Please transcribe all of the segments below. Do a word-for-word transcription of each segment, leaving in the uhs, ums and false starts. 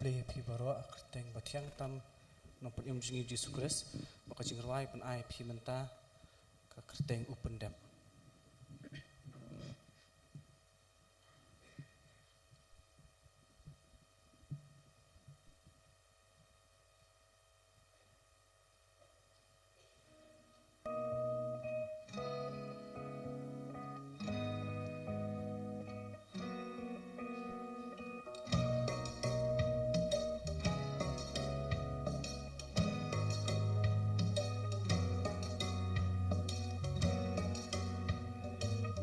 Khublei ïa phi baroh ha ka kyrteng ba thiang tam u Nongpynim jong ngi Jisu Khrist, ba ka jingrwai ban ai ïa phi mynta ka kyrteng U Pyndep.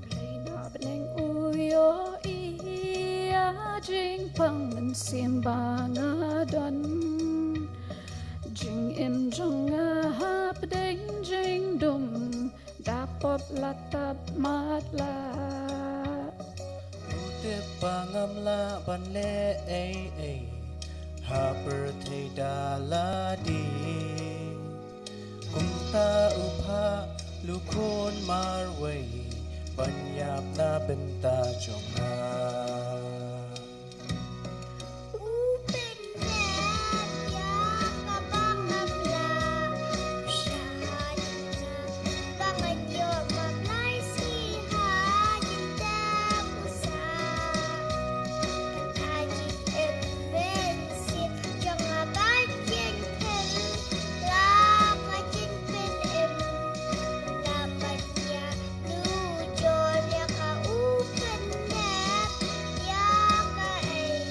Blei na bneng u ïohi ïa jingpang mynsiem ba nga don. Jingim jong nga hapdeng jingdum da pop la tap matlah. U tip ba ngam lah ban leh ei ei ha pyrthei da lade. Kumta u phah u khun marwei ban ïap na bynta jong nga. U pyndep ïa kaba ngam lah, u shah ha jingim ba ngan ïoh ma Blei sngi ha jingtep u sah. Ngan ai jingim mynsiem jong nga bad jingpyllait ka jingpynim. Lah ban ïa nujor ïa ka, u pyndep ïa kaei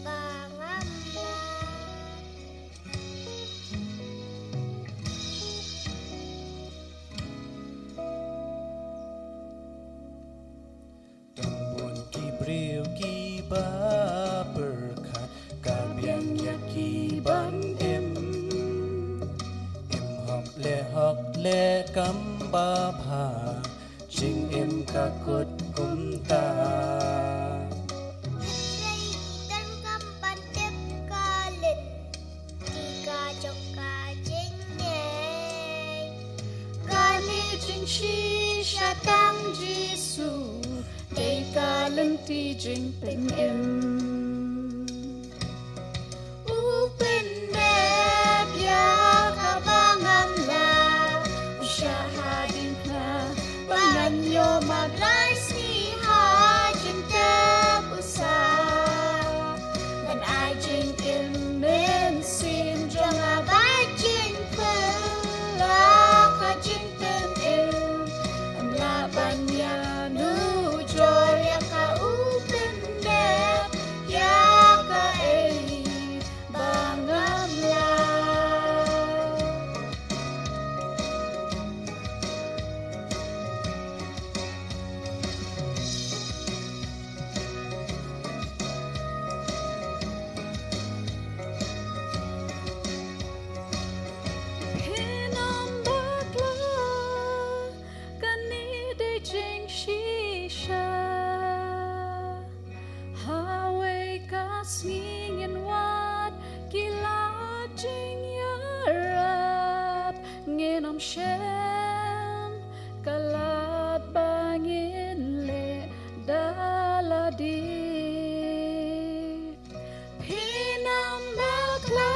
ba ngam lah. Tang bun ki briew kiba pyrkhat ka biang ïa ki ban im. Im hok leh hok leh kam ba bha, jingim ka kut kumta. Hynrei ki donkam ban tip ka lynti ka jong ka jingngeit. Kane jingshisha tang Jisu dei ka lynti jingpynim. U pyndep ïa kaba ngam lah, u shah ha jingim ba ngan ïoh ma Blei sngi ha jingtep u sah. Ngan ai jingim mynsiem jong nga bad jingpyllait ka jingpynim. Ngam lah ban ïa nujor ïa ka, u pyndep ïa kaei ba ngam lah. Phin ym bakla, kane dei jingshisha. Ha kawei ka sngi ngin wad ki lad jingïarap, ngin ym shem ka lad ba ngin leh da lade. Phin ym bakla,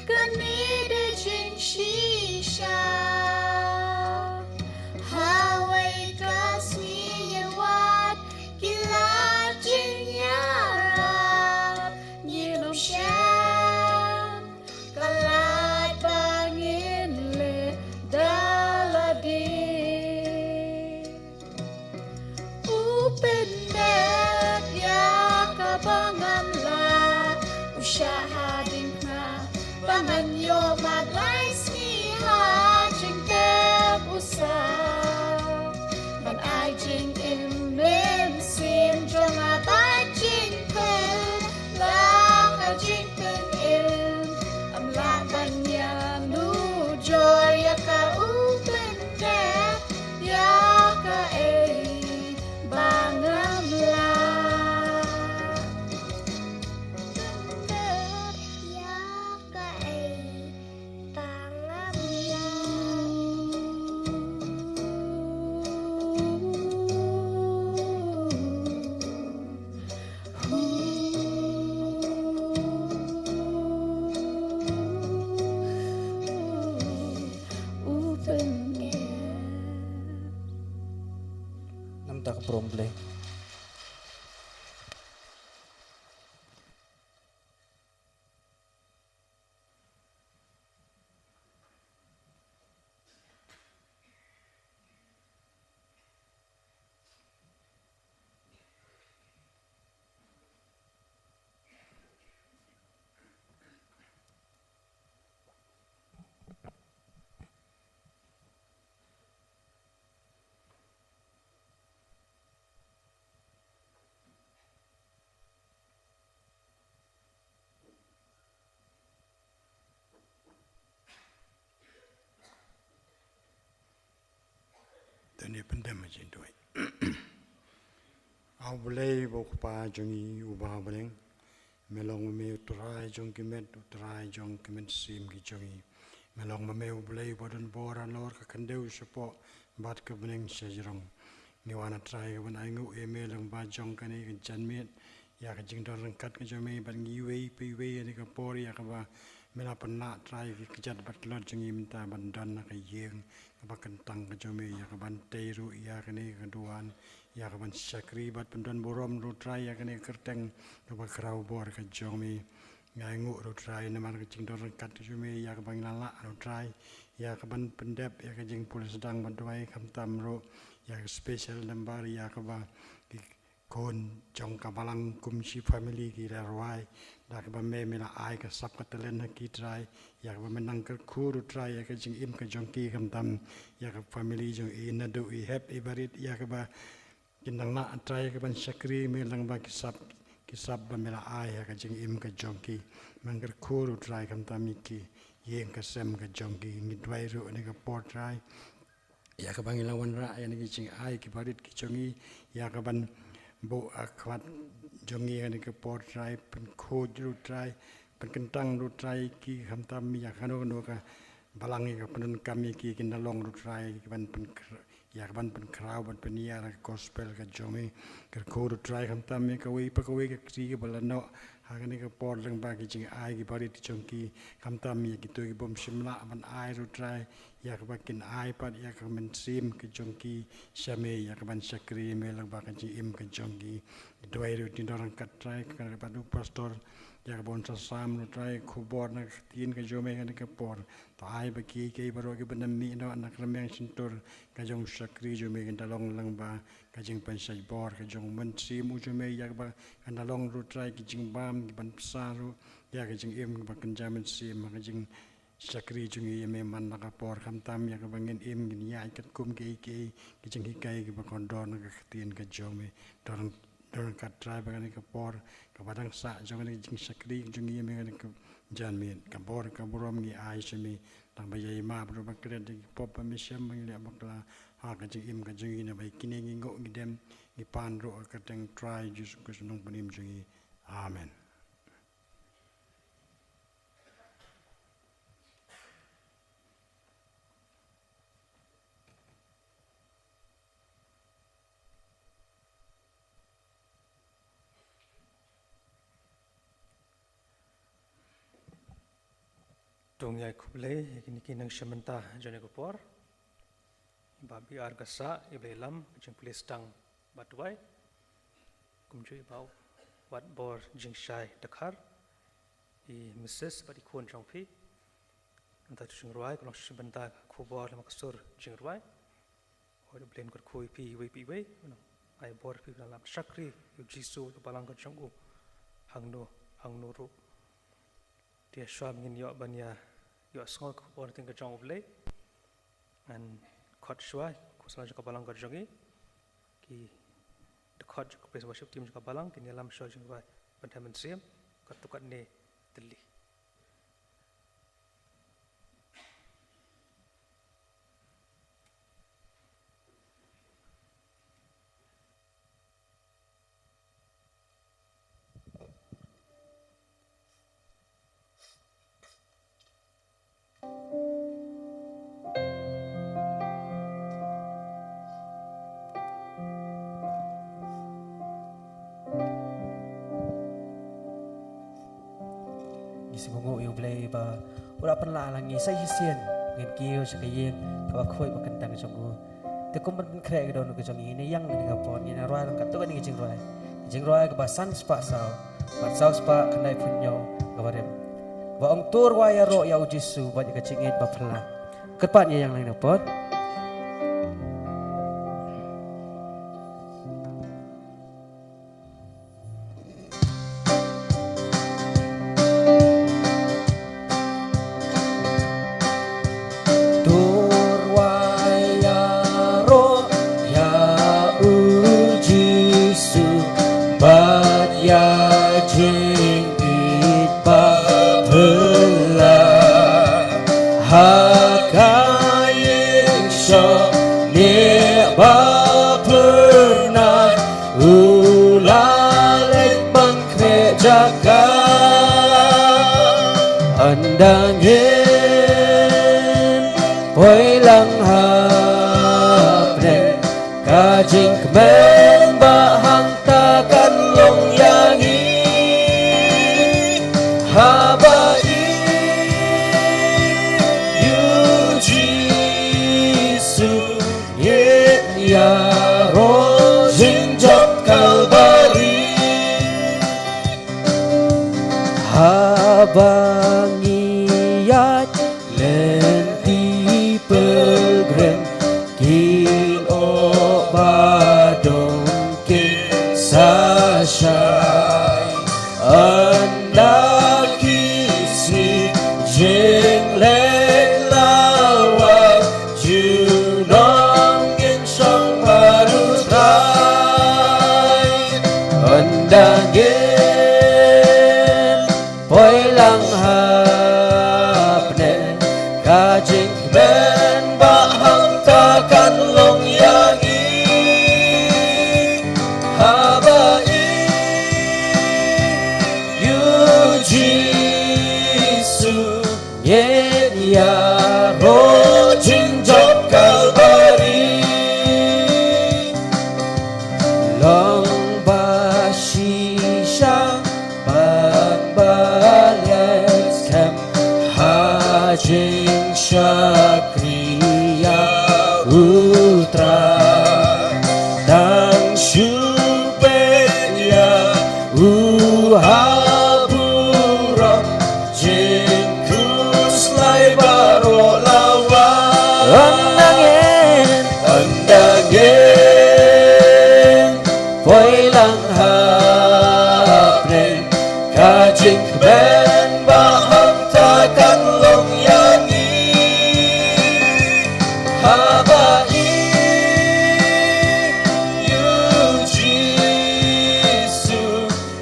kane dei jingshisha. Ha kawei ka sngi ngin wad ki lad jingïarap, ngin ym shem ka lad ba ngin leh burom Blei. Dang ïa pyndem ha jingduwai. A U Blei uba U Kpa jong ngi uba ha bneng, me long ma me U Trai jong ki met, U Trai jong ki mynsiem ki jong ngi. Me long ma me U Blei uba don bor halor ka khyndew shapoh bad ka bneng shajrong. Ngi wan, A Trai, ka ban ainguh ïa me lyngba jong kane ka janmiet, ïa ka jingdon ryngkat ka jong me bad ngi iwei pa iwei ha kane ka por, ïa kaba me la pynlah, Trai, ki kjat bad tlot jong ngi mynta ban don ha ka ïing kaba kyntang ka jong me, ïa ka ban tei ruh ïa kane ka duwan, ïa ka ban shakri bad pyndon burom ruh, Trai, ïa kane ka kyrteng kaba khraw bor ka jong me. Ngi ainguh ruh, Trai, namar ka jingdon ryngkat ka jong me, ïa kaba ngi la lah ruh, Trai, ïa ka ban pyndep ïa ka jingpule sdang bad duwai, khamtam ruh ïa ka special number, ïa kaba ki khun jong ka balang kum shi family ki la rwai, da kaba me, me la ai ka sap ka talent ha ki, Trai, ïa kaba me nang kyrkhu ruh, Trai, ïa ka jingim ka jong ki, khamtam ïa ka family jong i, naduh i hep i barit, ïa kaba kin nang lah, Trai, ïa ka ban shakri me lyngba ki sap, ki sap ba me la ai ha ka jingim ka jong ki. Me nang kyrkhu ruh, Trai, khamtam ïa ki ïing ka sem ka jong ki. Ngi duwai ruh ha kane ka por, Trai, ïa kaba ngi la wanrah ïa kine ki jingai ki barit ki jong ngi, ïa ka ban buh ha khmat jong ngi ha kane ka por, Trai, pynkhuid ruh, Trai, pynkyntang ruh, Trai, ki, khamtam ïa kano kano ka balang, ïa ka pyndonkam ïa ki, kin da long ruh, Trai, ki ban pynkhra-, ïa ka ban pynkhraw bad pynïar ïa ka gospel ka jong me. Kyrkhu ruh, Trai, khamtam ïa kawei pa kawei ka kti kaba la noh ha kane ka por lyngba ki jingai ki barit ki jong ki, khamtam ïa kito ki bym shym lah ban ai ruh, Trai, ïa kaba kin ai pat ïa ka mynsiem ka jong ki sha me, ïa ka ban shakri me lyngba ka jingim ka jong ki. Duwai ruh ïa kine ki dang ryngkat, Trai, ka kane ka bad u pastor, ïa kaba un sa sam ruh, Trai, khubor na ka ktien ka jong me ha kane ka por. To ai ba kiei kiei baroh kiba nang mih noh na ka rmiang shyntur ka jong u shakri jong me kin da long lyngba ka jingpynshait bor ka jong u Mynsiem u jong me, ïa kaba kan da long ruh, Trai, ki jingbam ki ban bsa ruh ïa ka jingim kaba kynja mynsiem ha ka jing shakri jong ngi ïa me man la ka por, khamtam ïa kaba ngin im ngin ïaid katkum kiei kiei ki jinghikai kiba kordor na ka ktien ka jong me. Dang, dang ryngkat, Trai, ba kane ka por kaba dang sah jong kane ka jingshakri jong ngi ïa me kane ka janmiet, ka bor ka burom ngi ai sha me. Tang ba ïai map ruh ba klet ïa ki pop ba me shem ba ngi leh bakla ha ka jingim ka jong ngi, na ba ïa kine ngi nguh ngi dem ngi pan ruh ha ka kyrteng Trai Jisu Khrist, u Nongpynim jong ngi. Amen. To ngi ai khublei ïa kine ki nongshim bynta jong kane ka por. Ba B R ka sah, i Blei lam ka jingpule sdang bad duwai. Kumjuh i Bah Watbor Jingshai Dkhar, i Missus bad i khun jong phi. Nangta to jingrwai ka long sha bynta ka khubor lem ka sur jingrwai. Hooid, U Blei un kyrkhu ïa phi iwei pa iwei. Ai bor ïa phi ban ïalam shakri ïa u Jisu, ïa ka balang ka jong u, hangno hangno ruh. Te shuwa ngin ïoh ban ïa, ïohsngew ka khubor ktien ka jong U Blei. Ngan khot shuwa ki khun samla jong ka balang ka jong ngi, ki dkhot jong ka praise worship team jong ka balang, kin ïalam shuwa jingrwai bynta mynsiem, katto katne tylli. Ngi sngewnguh ïa U Blei ba u la pynlah lang ïa ngi sa shisien ngin kiew sha ka ïing kaba khuid ba kyntang jong u. Te kum ban pynkhreh ka dohnud ka jong ngi, ïa ïang na ka por, ngin ïa rwai lang katto katne ka jingrwai. Ka jingrwai kaba san spah saw, bad saw spah khyndai phew hynñiew kaba rim. Ba ong to rwai ïaroh ïa u Jisu, bad ïa ka jingngeit ba phylla. Kyrpad ïa ïang na ka por. To rwai ïaroh ïa u Jisu, bad ïa jingngeit ba phylla. Ha ka ïing shong ne ba pyrnai, u la leit ban khreh jaka. Ynda ngin poi lang hapdeng, ka jingkmen ba hangta kan long ïa ngi. Haba ïeit ïa u Jisu, ngin ïaroh jingjop Kalbari. Haba ngi ïaid lynti pilgrim, kin ong ba dang kin sa shai. Ynda ki sngi jingleh la wan, junom ngin shong bad u Trai. Ynda ngin poi lang hapdeng, ka jingkmen ba hangta kan long ïa ngi. Haba ïeit ïa u Jisu, ngin ïaroh jingjop Kalbari. Long ba shisha bad ba leh skhem ha jingshakri ïa u Trai. Tang shu peit ïa u ha burom, jingkhuslai baroh la wan. Ynda ngin, ynda ngin poi lang hapdeng, ka jingkmen ba hangta kan long ïa ngi. Haba ïeit ïa u Jisu,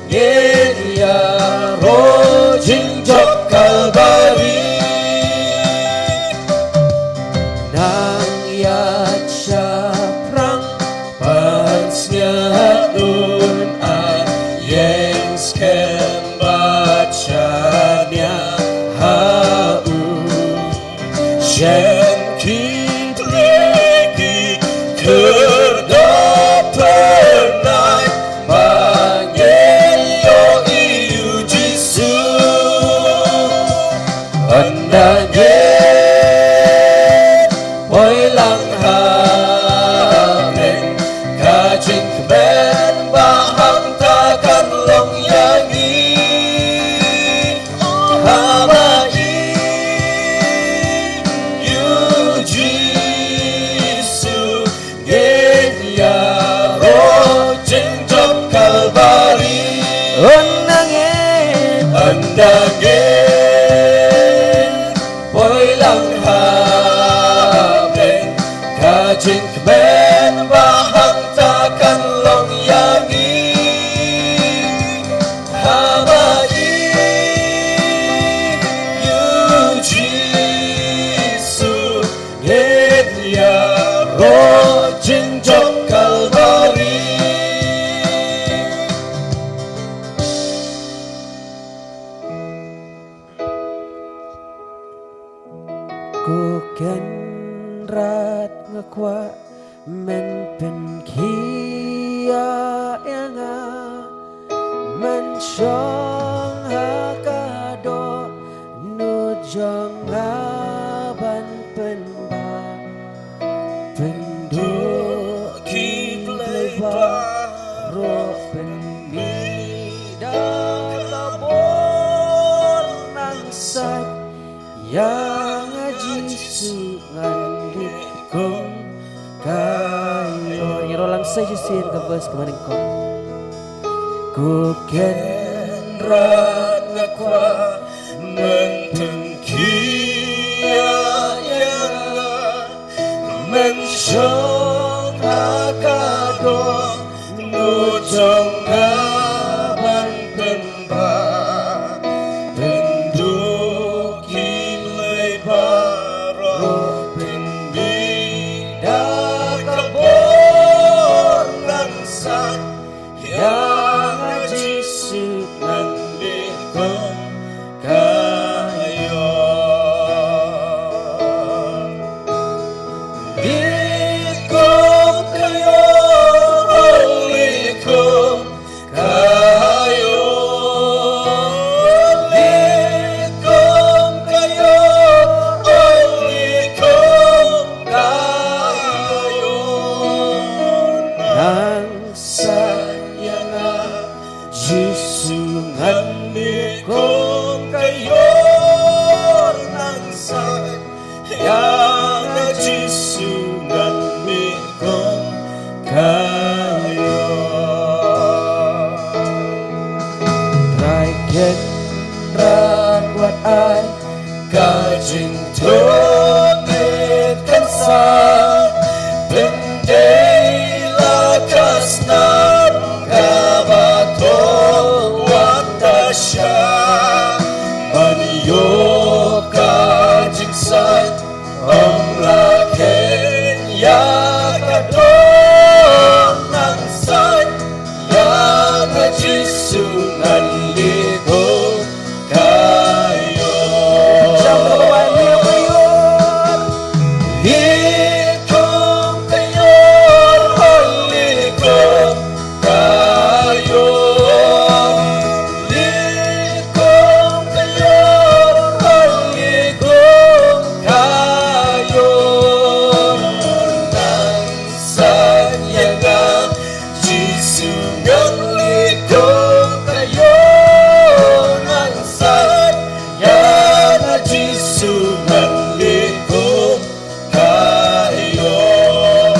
ngin ïaroh jingjop Kalbari. Nang ïaid shaphrang, pansngiat un ai ïeng skhem bad shaniah ha u. Shen ki tyrki khyrdop pyrnai, ma ngi ïohi ïa u Jisu. Ynda ngin poi lang hapdeng, ka jingkmen ba hangta kan long ïa ngi. Haba ïeit ïa u Jisu, ngin ïaroh jingjop Kalbari. Ynda ngin, ynda ngin poi lang hapdeng, ka jingkmen ba hangta kan long ïa ngi. Haba ïeit ïa u Jisu, ngin ïaroh jingjop Kalbari. Ko Kynrad, nga kwah men pynkhia ïa nga, men shong ha ka dohnud jong nga ban pynbha, pynduh Ïa nga Jisu ngan leh kum ka Ïoh. Ngi rung lang sa shisien ka verse kaba nyngkong. Ko Kynrad nga kwah men pynkhiah ïa nga, men shong ha ka dohnud jong nga ban pynbha, pynduh ki blei baroh, pynmih da ka bor nang sait. Ïa nga Jisu ngan leh kum ka Ïoh. Leh kum ka Ïoh, oh, leh kum ka Ïoh. Leh kum ka Ïoh, oh, leh kum ka Ïoh. Nang sait ïa nga Jisu, ngan leh kum ka Ïoh. Nang sait ïa nga Jisu, ngan leh kum ka Ïoh. Trai Kynrad wat ai ka jingthung, it kan sa pyndei la ka snam kaba thoh wat da sha. Man ïoh ka jingsait, ym lah kheiñ ïa ka doh. Nang sait ïa nga Jisu, ngan leh kum ka Ïoh. Jam ka bai, leh kum ka Ïoh. Leh kum ka Ïoh, oh, leh kum ka Ïoh. Leh kum ka Ïoh, oh, leh kum ka Ïoh. Nang sait ïa nga Jisu, ngan leh kum ka Ïoh. Nang sait ïa nga Jisu, ngan leh kum ka Ïoh.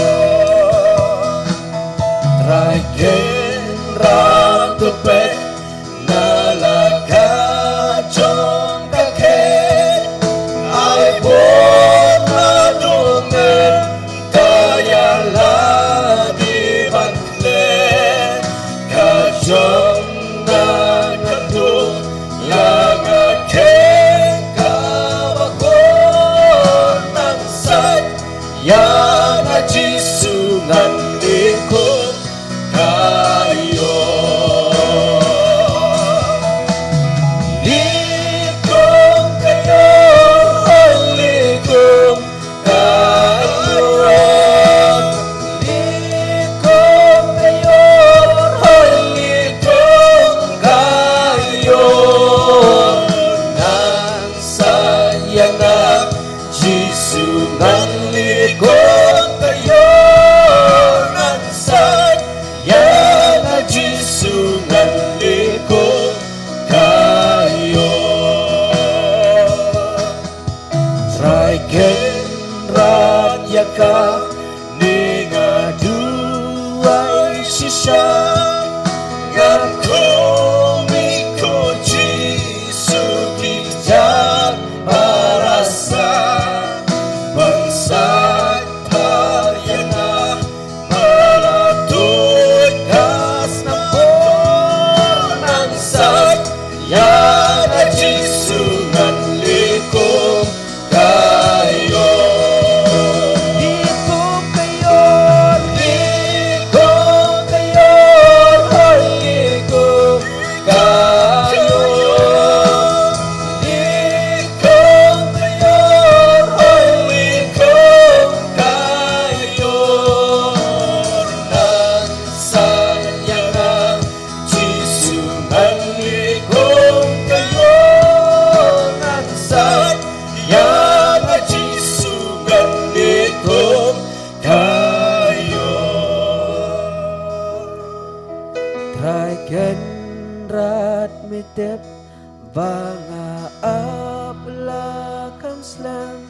Trai Kynrad to peit na la ka jong ka khet, ai bor naduh mynta ïa lade ban klet. Ka jong nga ka dum la nga kheiñ kaba khuid. Nang sait ïa nga Jisu, ngan leh kum ka Ïoh. Leh kum ka Ïoh, oh, leh kum ka Ïoh. Leh kum ka Ïoh, oh, leh kum ka Ïoh. Nang sait ïa nga Jisu, ngan leh kum ka Ïoh. Nang sait ïa nga Jisu, ngan leh kum ka Ïoh. Trai Kynrad ïa kane nga duwai shisha. Ngan khmih ko Jisu ki jait barasa ban sait phar ïa nga. Ba la tuid ka snam bor, nang sait ïa nga Jisu, ngan leh kum ka Ïoh. Leh kum Slem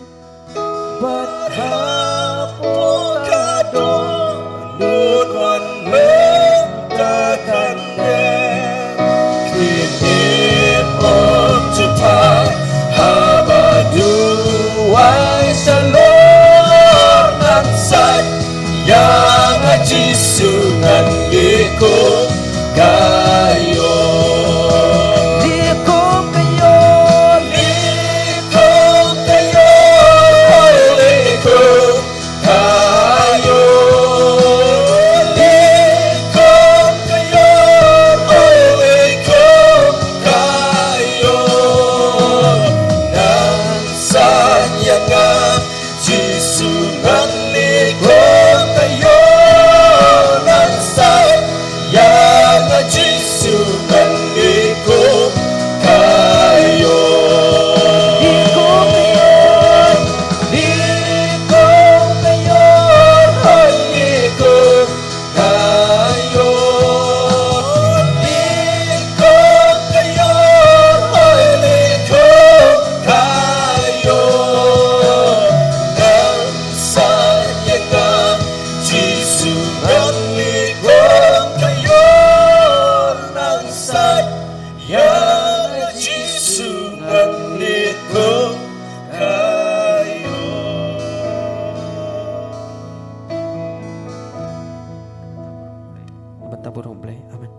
bad hapoh ka dohnud wan mynta kan dei. Kine ym ju phai haba duwai shalor, ngan sait ïa nga Jisu, ngan leh kum ka ïoh. Leh kum ka ïoh. Leh kum ka ïoh. Hoi, leh kum ka ïoh. Leh kum ka ïoh. Hoi, leh kum ka ïoh. Ngan sait ïa nga Jisu, ngan leh kum ka ïoh. Ngan sait ïa nga Jisu, ngan leh kum ka ïoh. Leh kum ka ïoh. Leh kum ka ïoh. Hoi, leh kum ka ïoh. Leh kum ka ïoh. Hoi, leh kum ka ïoh. Ngan sait ïa nga Jisu, ngan leh kum ka ïoh. Ngan sait ïa nga Jisu, ngan leh kum ka ïoh. Bad ka burom U Blei. Amen.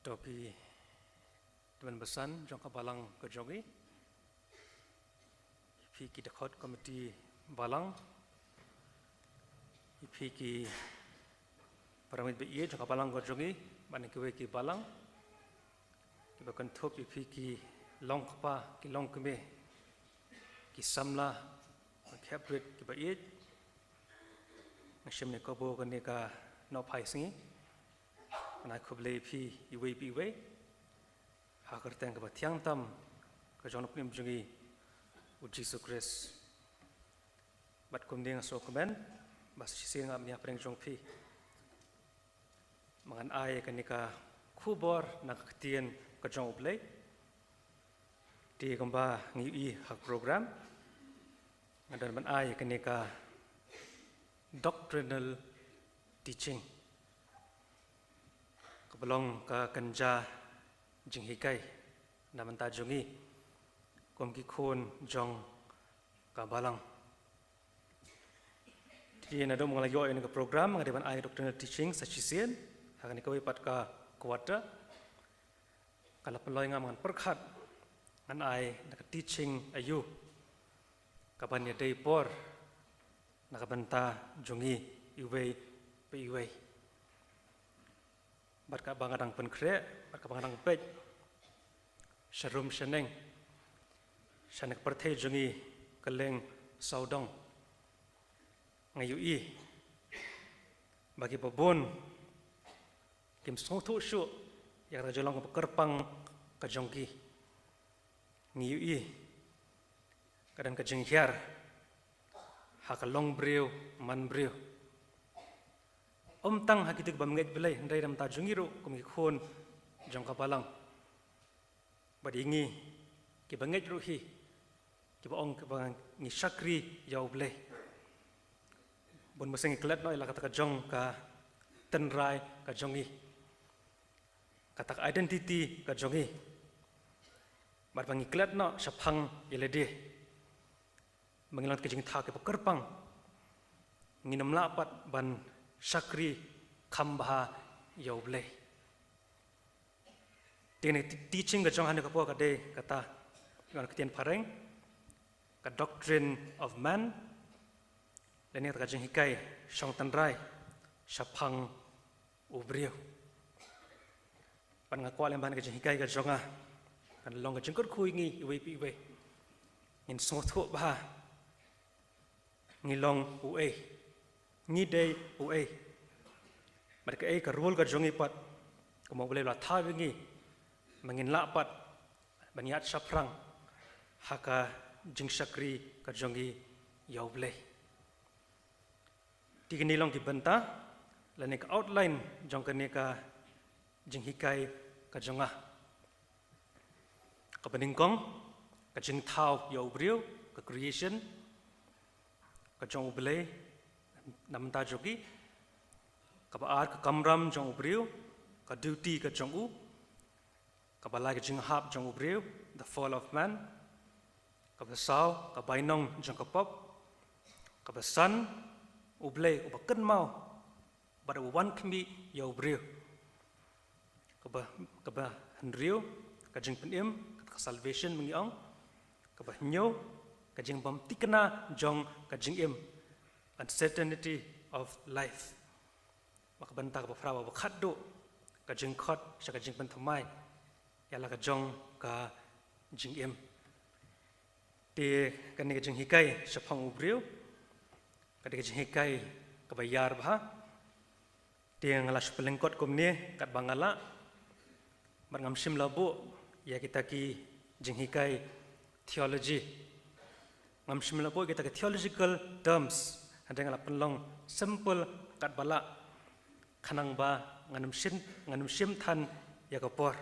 To phi tymmen basan jong ka balang ka jong ngi, phi ki dkhot komiti balang, phi ki para ngeit ba ïeit jong ka balang ka jong ngi, bad kiwei ki balang kiba kynthup, phi ki longkpa ki longkmie, ki samla, ki kheprit kiba ïeit. Nga shim ne kabu kane ka Nohphai Sngi. Ngan ai khublei phi iwei pa iwei ha ka kyrteng kaba thiang tam ka jong U Nongpynim jong ngi U Jisu Khrist. Bad kumne nga sngewkmen ba sa shisien nga ap ïa pyrshang jong phi ba ngan ai kane ka khubor na ka ktien ka jong U Blei. Te kumba ngi ïohi ha ka program, nga don ban ai kane ka doctrinal teaching, kaba long ka kynja jinghikai na bynta jong ngi kum ki khun jong ka balang. Te naduh ba nga la ïoh ïa kane ka program, nga dei ban ai doctrinal teaching sa shisien ha kane kawei pat ka quarter. Ka la pynlong ïa nga ba ngan pyrkhat ngan ai da ka teaching aïu kaban ïadei por na ka bynta jong ngi iwei pa iwei. Bad kaba nga dang pynkhreh, bad kaba nga dang peit sharum shaneng sha kane ka pyrthei jong ngi kylleng sawdong, nga ïohi ba kiba bun kim sngewthuh shuh ïa kata ka jinglong kaba kyrpang ka jong ki. Ngi ïohi ka don ka jinghiar ha ka long briew man briew. Ym tang ha kito kiba ngeit Blei, hynrei na bynta jong ngi ruh kum ki khun jong ka balang. Bad ïa ngi kiba ngeit ruh hi, kiba ong kiba ngi shakri ïa U Blei, bun ba seng ngi klet noh ïa la kata ka jong ka tynrai ka jong ngi, kata ka identity ka jong ngi. Bad ba ngi klet noh shaphang ïa lade, ba ngi long ka jingthaw kiba kyrpang, ngin ym lah pat ban shakri kham bha ïa U Blei. Te kane ka teaching ka jong nga ha kane ka por ka dei kata, ïa ka ktien phareng, ka doctrine of man, lane kata ka jinghikai shong tynrai shaphang u briew. Bad nga kwah lem ban ka jinghikai ka jong nga kan long ka jingkyrkhu ïa ngi iwei pa iwei. Ngin sngewthuh bha ngi long uei, ngi dei uei, bad kaei ka role ka jong ngi pat. Kumba U Blei u la thaw ïa ngi, ma ngin lah pat ban ïaid shaphrang ha ka jingshakri ka jong ngi ïa U Blei. Te kine long ki bynta lane ka outline jong kane ka jinghikai ka jong nga. Kaba nyngkong, ka jingthaw ïa u briew, ka creation ka jong U Blei na bynta jong ki. Kaba ar, ka kamram jong u briew, ka duty ka jong u. Kaba lai, ka jinghap jong u briew, the fall of man. Kaba saw, ka bainong jong ka pop. Kaba san, U Blei uba kynmaw bad uba wan khmih ïa u briew. Kaba, kaba hynriew, ka jingpynim, ka salvation ma ngi ong. Kaba hynñiew, ka jingbym thikna jong ka jingim, uncertainty of life. Bad ka bynta kaba phra bad kaba khatduh, ka jingkhot sha ka jingpynthymmai ïa la ka jong ka jingim. Te kane ka jinghikai shaphang u briew ka dei ka jinghikai kaba ïar bha. Te nga la shu pynlyngkot kumne katba nga lah, bad ngam shym la buh ïa kita ki jinghikai theology. Ngam shym la buh kita ki theological terms, hynrei nga la pynlong simple katba lah, khnang ba ngan ym shim, ngan ym shim than ïa ka por.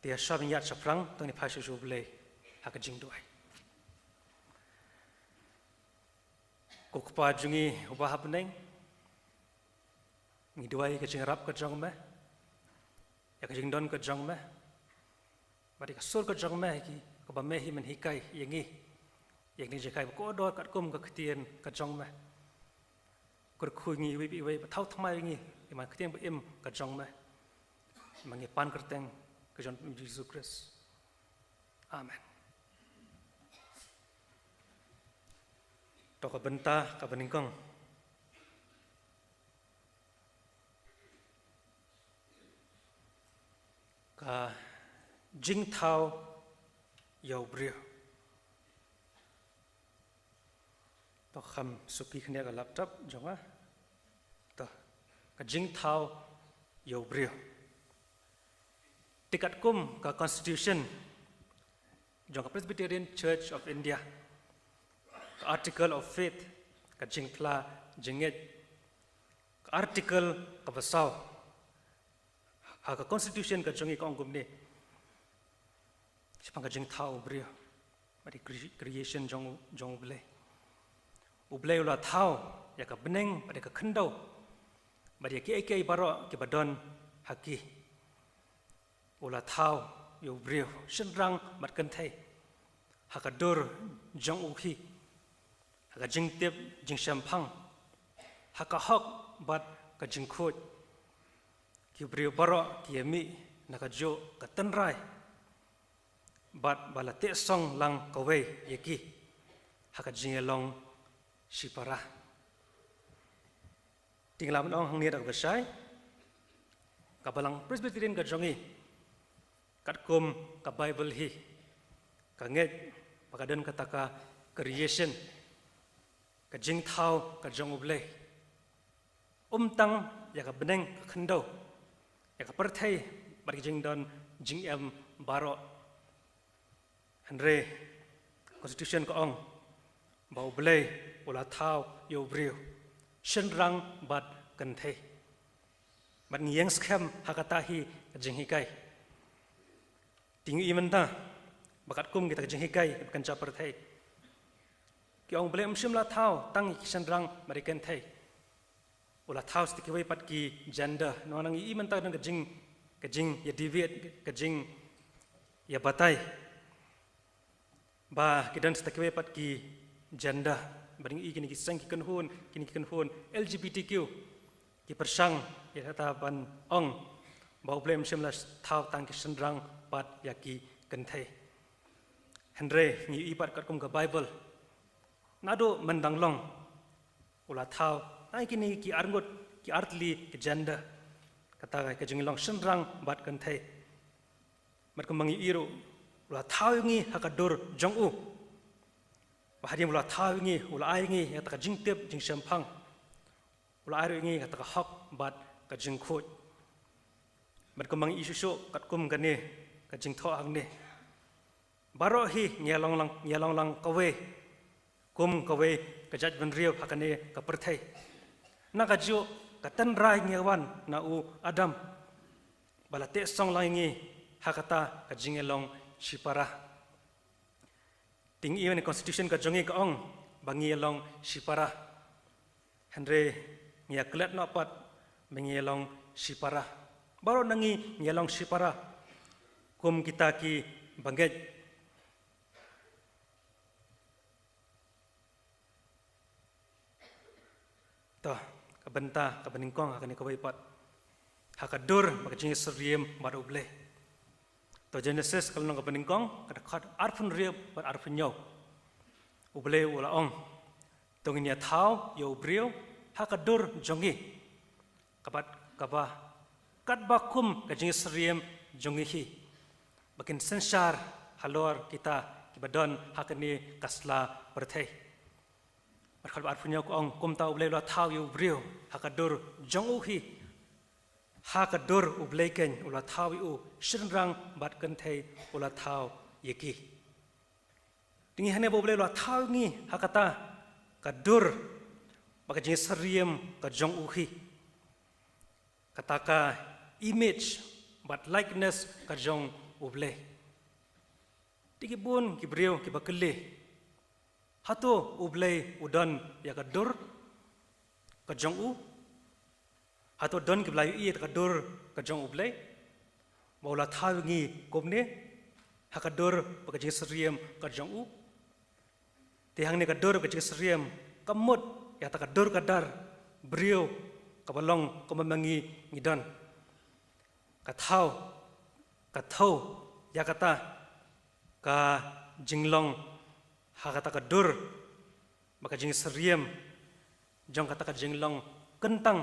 Te ïa shwa ban ïaid shaphrang, to ngin phai sha U Blei ha ka jingduwai. Ko Kpa jong ngi uba ha bneng, ngi duwai ïa ka jingïarap ka jong me, ïa ka jingdon ka jong me, bad ïa ka sur ka jong me, ïa ki, kaba me hi men hikai ïa ngi ïa kine ki jinghikai ba kordor katkum ka ktien ka jong me. Kyrkhu ïa ngi iwei pa iwei, ba thaw thymmai ïa ngi ïa ma ka ktien ba im ka jong me. Ma ngi pan kyrteng ka jong U Jisu Khrist. Amen. To ka bynta kaba nyngkong, ka jingthaw ïa u briew. To kham suki khyndiat ka laptop jong nga. To, ka jingthaw ïa u briew. Te katkum ka constitution jong ka Presbyterian Church of India, ka Article of Faith, ka jingphla jingngeit, ka article kaba saw ha ka constitution ka jong ngi ka ong kumne shaphang ka jingthaw u briew bad ïa ka cre-, creation jong, jong U Blei. U Blei u la thaw ïa ka bneng bad ïa ka khyndew bad ïa kiei kiei baroh kiba don ha ki. U la thaw ïa u briew shynrang bad kynthei ha ka dur jong u hi, ha ka jingtip jingshemphang, ha ka hok bad ka jingkhuid. Ki briew baroh ki ïa mih na kajuh ka tynrai, bad ba la teh song lang kawei ïa ki ha ka jingïalong shipara. Te nga la ban ong hangne da kaba shai, ka Balang Presbyterian ka jong ngi, katkum ka Bible hi, ka ngeit ba ka don kata ka creation, ka jingthaw ka jong U Blei, ym tang ïa ka bneng ka khyndew, ïa ka pyrthei bad ka jingdon jingem baroh. Hynrei constitution ka ong ba U Blei u la thaw ïa u briew shynrang bad kynthei. Bad ngi ïeng skhem ha kata hi ka jinghikai. Te ngi i mynta ba katkum kita ka jinghikai ba kan jia pyrthei, ki ong U Blei um shym la thaw tang ïa ki shynrang bad ïa ki kynthei. U la thaw sa ïa kiwei pat ki gender. Namar ngi i mynta don ka jing, ka jingïa debate, ka jingïa batai ba ki don sa ïa kiwei pat ki gender. Bad ngi i kine ki seng ki kynhun, kine ki kynhun L G B T Q ki pyrshang ïa kata ban ong ba U Blei um shym la thaw tang ki shynrang bad ïa ki kynthei. Hynrei ngi i pat katkum ka Bible, naduh mynta dang long, u la thaw tang ïa kine ki arngut, ki artylli ki gender. kata ka jinglong shynrang bad kynthei. Bad kumba ngi ïohi ruh, u la thaw ïa ngi ha ka dur jong u. Bad hadien u la thaw ïa ngi, u la ai ïa ngi ïa kata ka jingtip jingshemphang. U la ai ruh ïa ngi ïa kata ka hok bad ka jingkhuid. Bad kumba ngi ïohi shuh shuh katkum kane ka jingthoh hangne, baroh hi ngi ïa long lang, ngi ïa long lang kawei, kum kawei ka jaitbynriew ha kane ka pyrthei. Na kajuh ka tynrai ngi ïa wan na u Adam, ba la teh song lang ïa ngi ha kata ka jingïalong shipara. Te ngi ïohi na constitution ka jong ngi ka ong ba ngi ïalong shipara. Hynrei ngi ïa klet noh pat ba ngi ïalong shipara. Baroh na ngi ngi ïalong shipara kum kita ki bangeit. To, ka bynta kaba nyngkong ha kane kawei pat, ha ka dur bad ka jingsyriem bad U Blei. To, Genesis ka lynnong kaba nyngkong, ka dkhot arphew hynriew bad arphew hynñiew. U Blei u la ong, to ngin ïa thaw ïa u briew ha ka dur jong ngi, kaba, kaba katba kum ka jingsyriem jong ngi hi, ba kin synshar halor kita kiba don ha kane ka sla pyrthei. Bad dkhot ba arphew hynñiew ka ong, kumta U Blei u la thaw ïa u briew ha ka dur jong u hi, ha ka dur U Blei keiñ u la thaw ïa u, shynrang bad kynthei u la thaw ïa ki. Te ngi hangne ba U Blei u la thaw ïa ngi ha kata ka dur bad ka jingsyriem ka jong u hi, kata ka image bad likeness ka jong U Blei. Te ki bun ki briew kiba kylli, hato U Blei u don ïa ka dur ka jong u? Hato don kiba la ïohi ïa ka dur ka jong U Blei, ba u la thaw ïa ngi kumne, ha ka dur bad ka jingsyriem ka jong u? Te hangne ka dur bad ka jingsyriem ka mut ïa kata ka dur ka dar briew kaba long kumba ma ngi ngi don. Ka thaw, ka thew ïa kata ka jinglong ha kata ka dur bad ka jingsyriem jong kata ka jinglong kyntang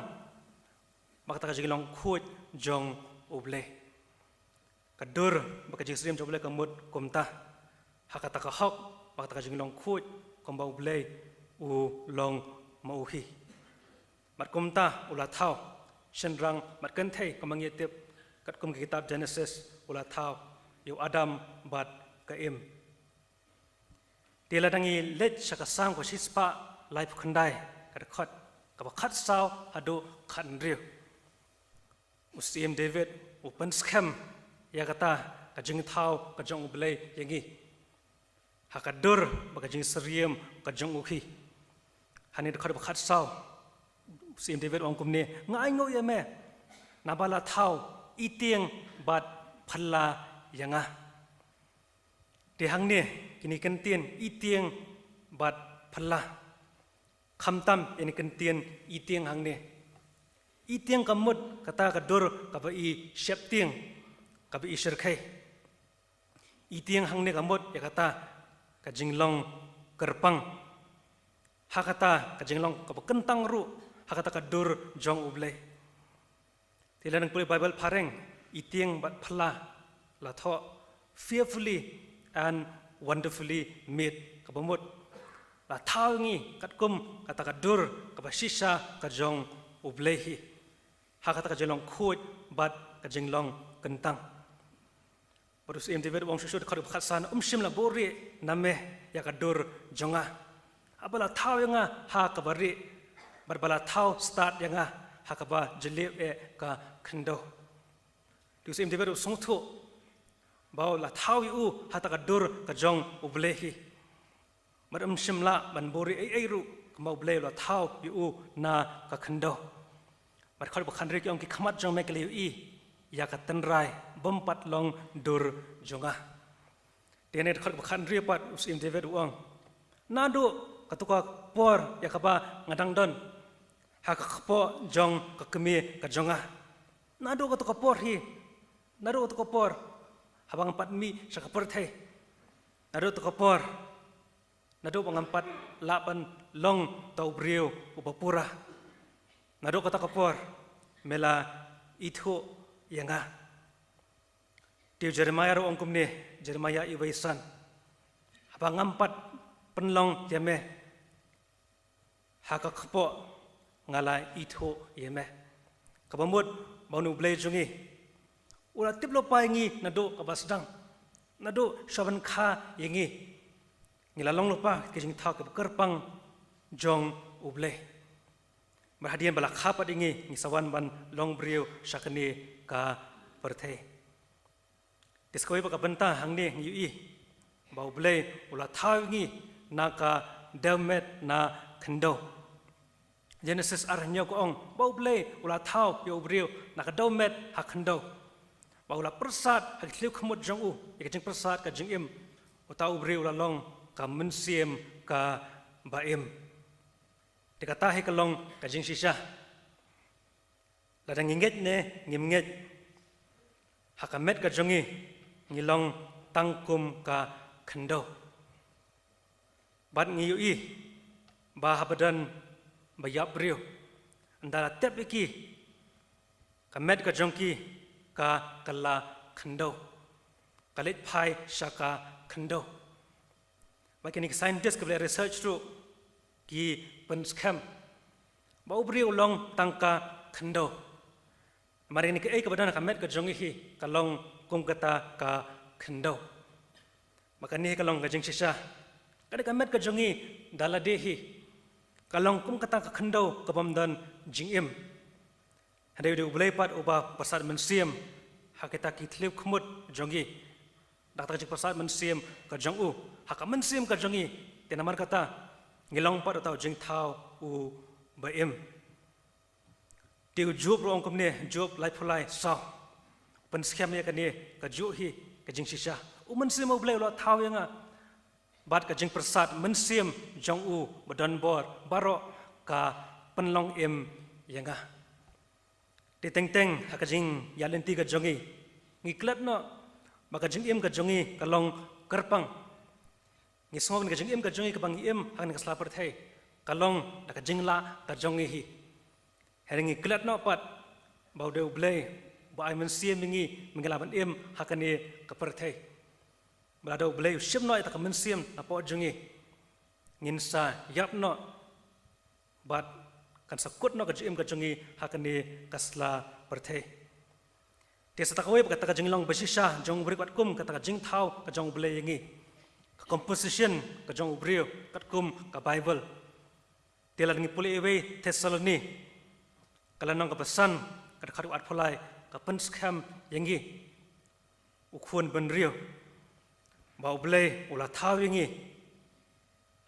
bad kata ka jinglong khuid jong U Blei. Ka dur bad ka jingsyriem jong U Blei ka mut kumta, ha kata ka hok bad kata ka jinglong khuid, kumba U Blei u long ma u hi. Bad kumta u la thaw shynrang bad kynthei, kumba ngi tip katkum ka kitab Genesis, u la thaw ïa u Adam bad ka Im. Te lada ngi leit sha ka Salm kaba shispah laiphew khyndai, ka dkhot kaba khatsaw haduh khathynriew, u Syiem David u pynskhem ïa kata ka jingthaw ka jong U Blei ïa ngi ha ka dur bad ka jingsyriem ka jong u hi. Hangne dkhot ba khatsaw, u Syiem David u ong kumne, nga ainguh ïa me, naba la thaw i tieng bad phylla ïa nga. Te hangne kine ki kyntien i tieng bad phylla, khamtam ïa kine ki kyntien i tieng hangne. I tieng ka mut kata ka dur kaba i sheptieng, kaba i shyrkhei. I tieng hangne ka mut ïa kata ka jinglong kyrpang ha kata ka jinglong kaba kyntang ruh ha kata ka dur jong U Blei. Te lada ngi pule Baibl phareng, i tieng bad phylla la thoh fearfully and wonderfully made, kaba mut la thaw ïa ngi katkum kata ka dur kaba shisha ka jong U Blei hi, ha kata ka jinglong khuid bad ka jinglong kyntang. Bad u Syiem David u ong shuh shuh, dkhot ba khatsan, um shym la buhrieh na me ïa ka dur jong nga, haba la thaw ïa nga ha kaba rieh, bad ba la thaw stad ïa nga ha kaba jylliew eh ka khyndew. Te u Syiem David u sngewthuh ba u la thaw ïa u ha kata ka dur ka jong U Blei hi. Bad um shym lah ban buhrieh ei ei ruh, kumba U Blei u la thaw ïa u na ka khyndew. Bad dkhot ba khathynriew ki ong, ki khmat jong me ki la ïohi ïa ka tynrai bym pat long dur jong nga. Te hangne dkhot ba khathynriew pat u Syiem David u ong, naduh kato ka por ïa kaba nga dang don ha ka kpoh jong ka kmie ka jong nga, naduh kato ka por hi, naduh kato ka por, haba ngam pat mih sha ka pyrthei, naduh kato ka por, naduh ba ngam pat lah ban long uta u briew uba pura, naduh kata ka por me la ithuh ïa nga. Te u Jeremiah ruh u ong kumne, Jeremiah uwei san. Haba ngam pat pynlong ïa me ha ka kpoh, nga la ithuh ïa me. Kaba mut ba une u Blei jong ngi u la tip lypa ïa ngi naduh kaba sdang, naduh shuwa ban kha ïa ngi. Ngi la long lypa ki jingthaw kiba kyrpang jong u Blei. Bad hadien ba la kha pat ïa ngi, ngi sa wan ban long briew sha kane ka pyrthei. Te sa kawei pat ka bynta hangne ngi ïohi ba u Blei u la thaw ïa ngi na ka dewmet na khyndew. Genesis ar hynñiew ka ong ba u Blei u la thaw ïa u briew na ka dewmet ha khyndew, ba u la pyrsad ha ki thliew khmut jong u ïa ka jingpyrsad ka jingim. Uta u briew u la long ka mynsiem kaba im. Te kata hi ka long ka jingshisha. Lada ngi ngeit ne ngim ngeit, ha ka met ka jong ngi ngi long tang kum ka khyndew. Bad ngi ïohi ba haba don ba ïap briew, ynda la tep ïa ki, ka met ka jong ki ka kylla khyndew, ka leit phai sha ka khyndew. Ba kine ki scientist kiba leh research ruh ki pynskhem ba u briew u long tang ka khyndew. Namar kane kaei kaba don ha ka met ka jong ngi hi ka long kum kata ka khyndew. Ba kane hi ka long ka jingshisha. Kane ka met ka jong ngi da lade hi ka long kum kata ka khyndew kabym don jingim. Hynrei u dei u Blei pat uba pyrsad mynsiem ha kita ki thliew khmut jong ngi. Da kata ka jingpyrsad mynsiem ka jong u ha ka mynsiem ka jong ngi, te namar kata ngi long pat uta u jingthaw uba im. Te u Job ruh u ong kumne, Job laiphew lai saw, pynskhem ïa kane kajuh hi ka jingshisha. U Mynsiem u Blei u la thaw ïa nga, bad ka jingpyrsad mynsiem jong u ba don bor baroh ka pynlong im ïa nga. Te teng teng ha ka jingïaid lynti ka jong ngi, ngi klet noh ba ka jingim ka jong ngi ka long kyrpang. Ngi sngew ba ka jingim ka jong ngi kaba ngi im ha kane ka sla pyrthei ka long da ka jinglah ka jong ngi hi. Hynrei ngi klet noh pat ba u dei u Blei ba ai mynsiem ïa ngi ba ngi lah ban im ha kane ka pyrthei. Ba lada u Blei u shim noh ïa kata ka mynsiem napoh jong ngi, ngin sa ïap noh bad kan sa kut noh ka jingim ka jong ngi ha kane ka sla pyrthei. Te sa kata kawei pat kata ka jinglong ba shisha jong u briew katkum kata ka jingthaw ka jong u Blei ïa ngi. Ka composition ka jong u briew katkum ka Baibl. Te lada ngi pule ïa wei Thessaloni, ka lynnong kaba san, ka dkhot kaba arphew lai, ka pynskhem ïa ngi, u khun bynriew, ba u Blei u la thaw ïa ngi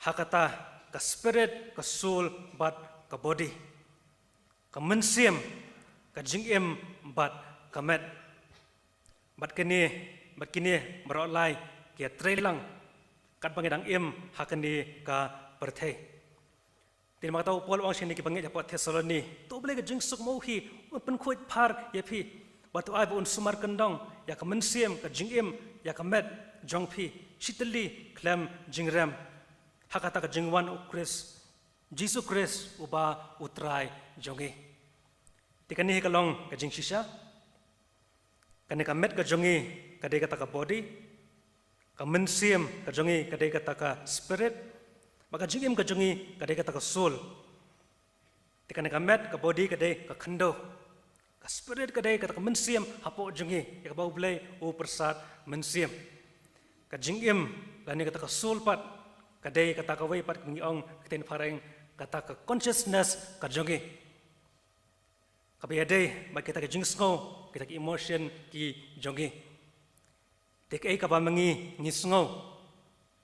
ha kata ka spirit, ka soul bad ka body, ka mynsiem, ka jingim bad ka met. Bad kine, bad kine baroh lai ki ïatrei lang katba ngi dang im ha kane ka pyrthei. Te namar kata u Paul u ong sha kine kiba ngeit hapoh Thessaloni, to u Blei ka jingsuk mo hi un pynkhuid phar ïa phi, bad to ai ba un sumar kyndong ïa ka mynsiem, ka jingim, ïa ka met jong phi shitylli khlem jingrem ha kata ka jingwan u Khrist, Jisu Khrist uba u Trai jong ngi. Te kane hi ka long ka jingshisha. Kane ka met ka jong ngi ka dei kata ka body, ka mynsiem ka jong ngi ka dei kata ka spirit, bad ka jingim ka jong ngi ka dei kata ka soul. Te kane ka met, ka body ka dei ka khyndew, ka spirit ka dei kata ka mynsiem hapoh jong ngi ïa kaba u Blei u pyrsad mynsiem. Ka jingim lane kata ka soul pat ka dei kata kawei pat kaba ngi ong ha ka ktien phareng kata ka consciousness ka jong ngi, kaba ïadei bad kita ki jingsngew, kita ki emotion ki jong ngi. Te kaei kaba ma ngi ngi sngew,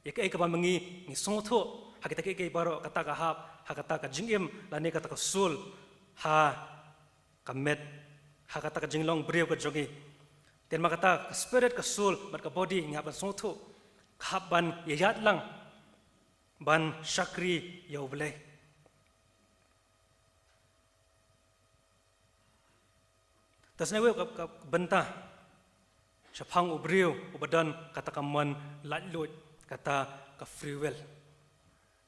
ïa kaei kaba ma ngi ngi sngewthuh, ha kita kiei kiei baroh, kata ka hap ha kata ka jingim lane kata ka soul, ha ka met, ha kata ka jinglong briew ka jong ngi. Te namar kata ka spirit, ka soul bad ka body ngi hap ban sngewthuh, ka hap ban ïaid lang ban shakri ïa u Blei. Te sa kawei ka, ka bynta shaphang u briew uba don kata ka mon laitluid, kata ka free will.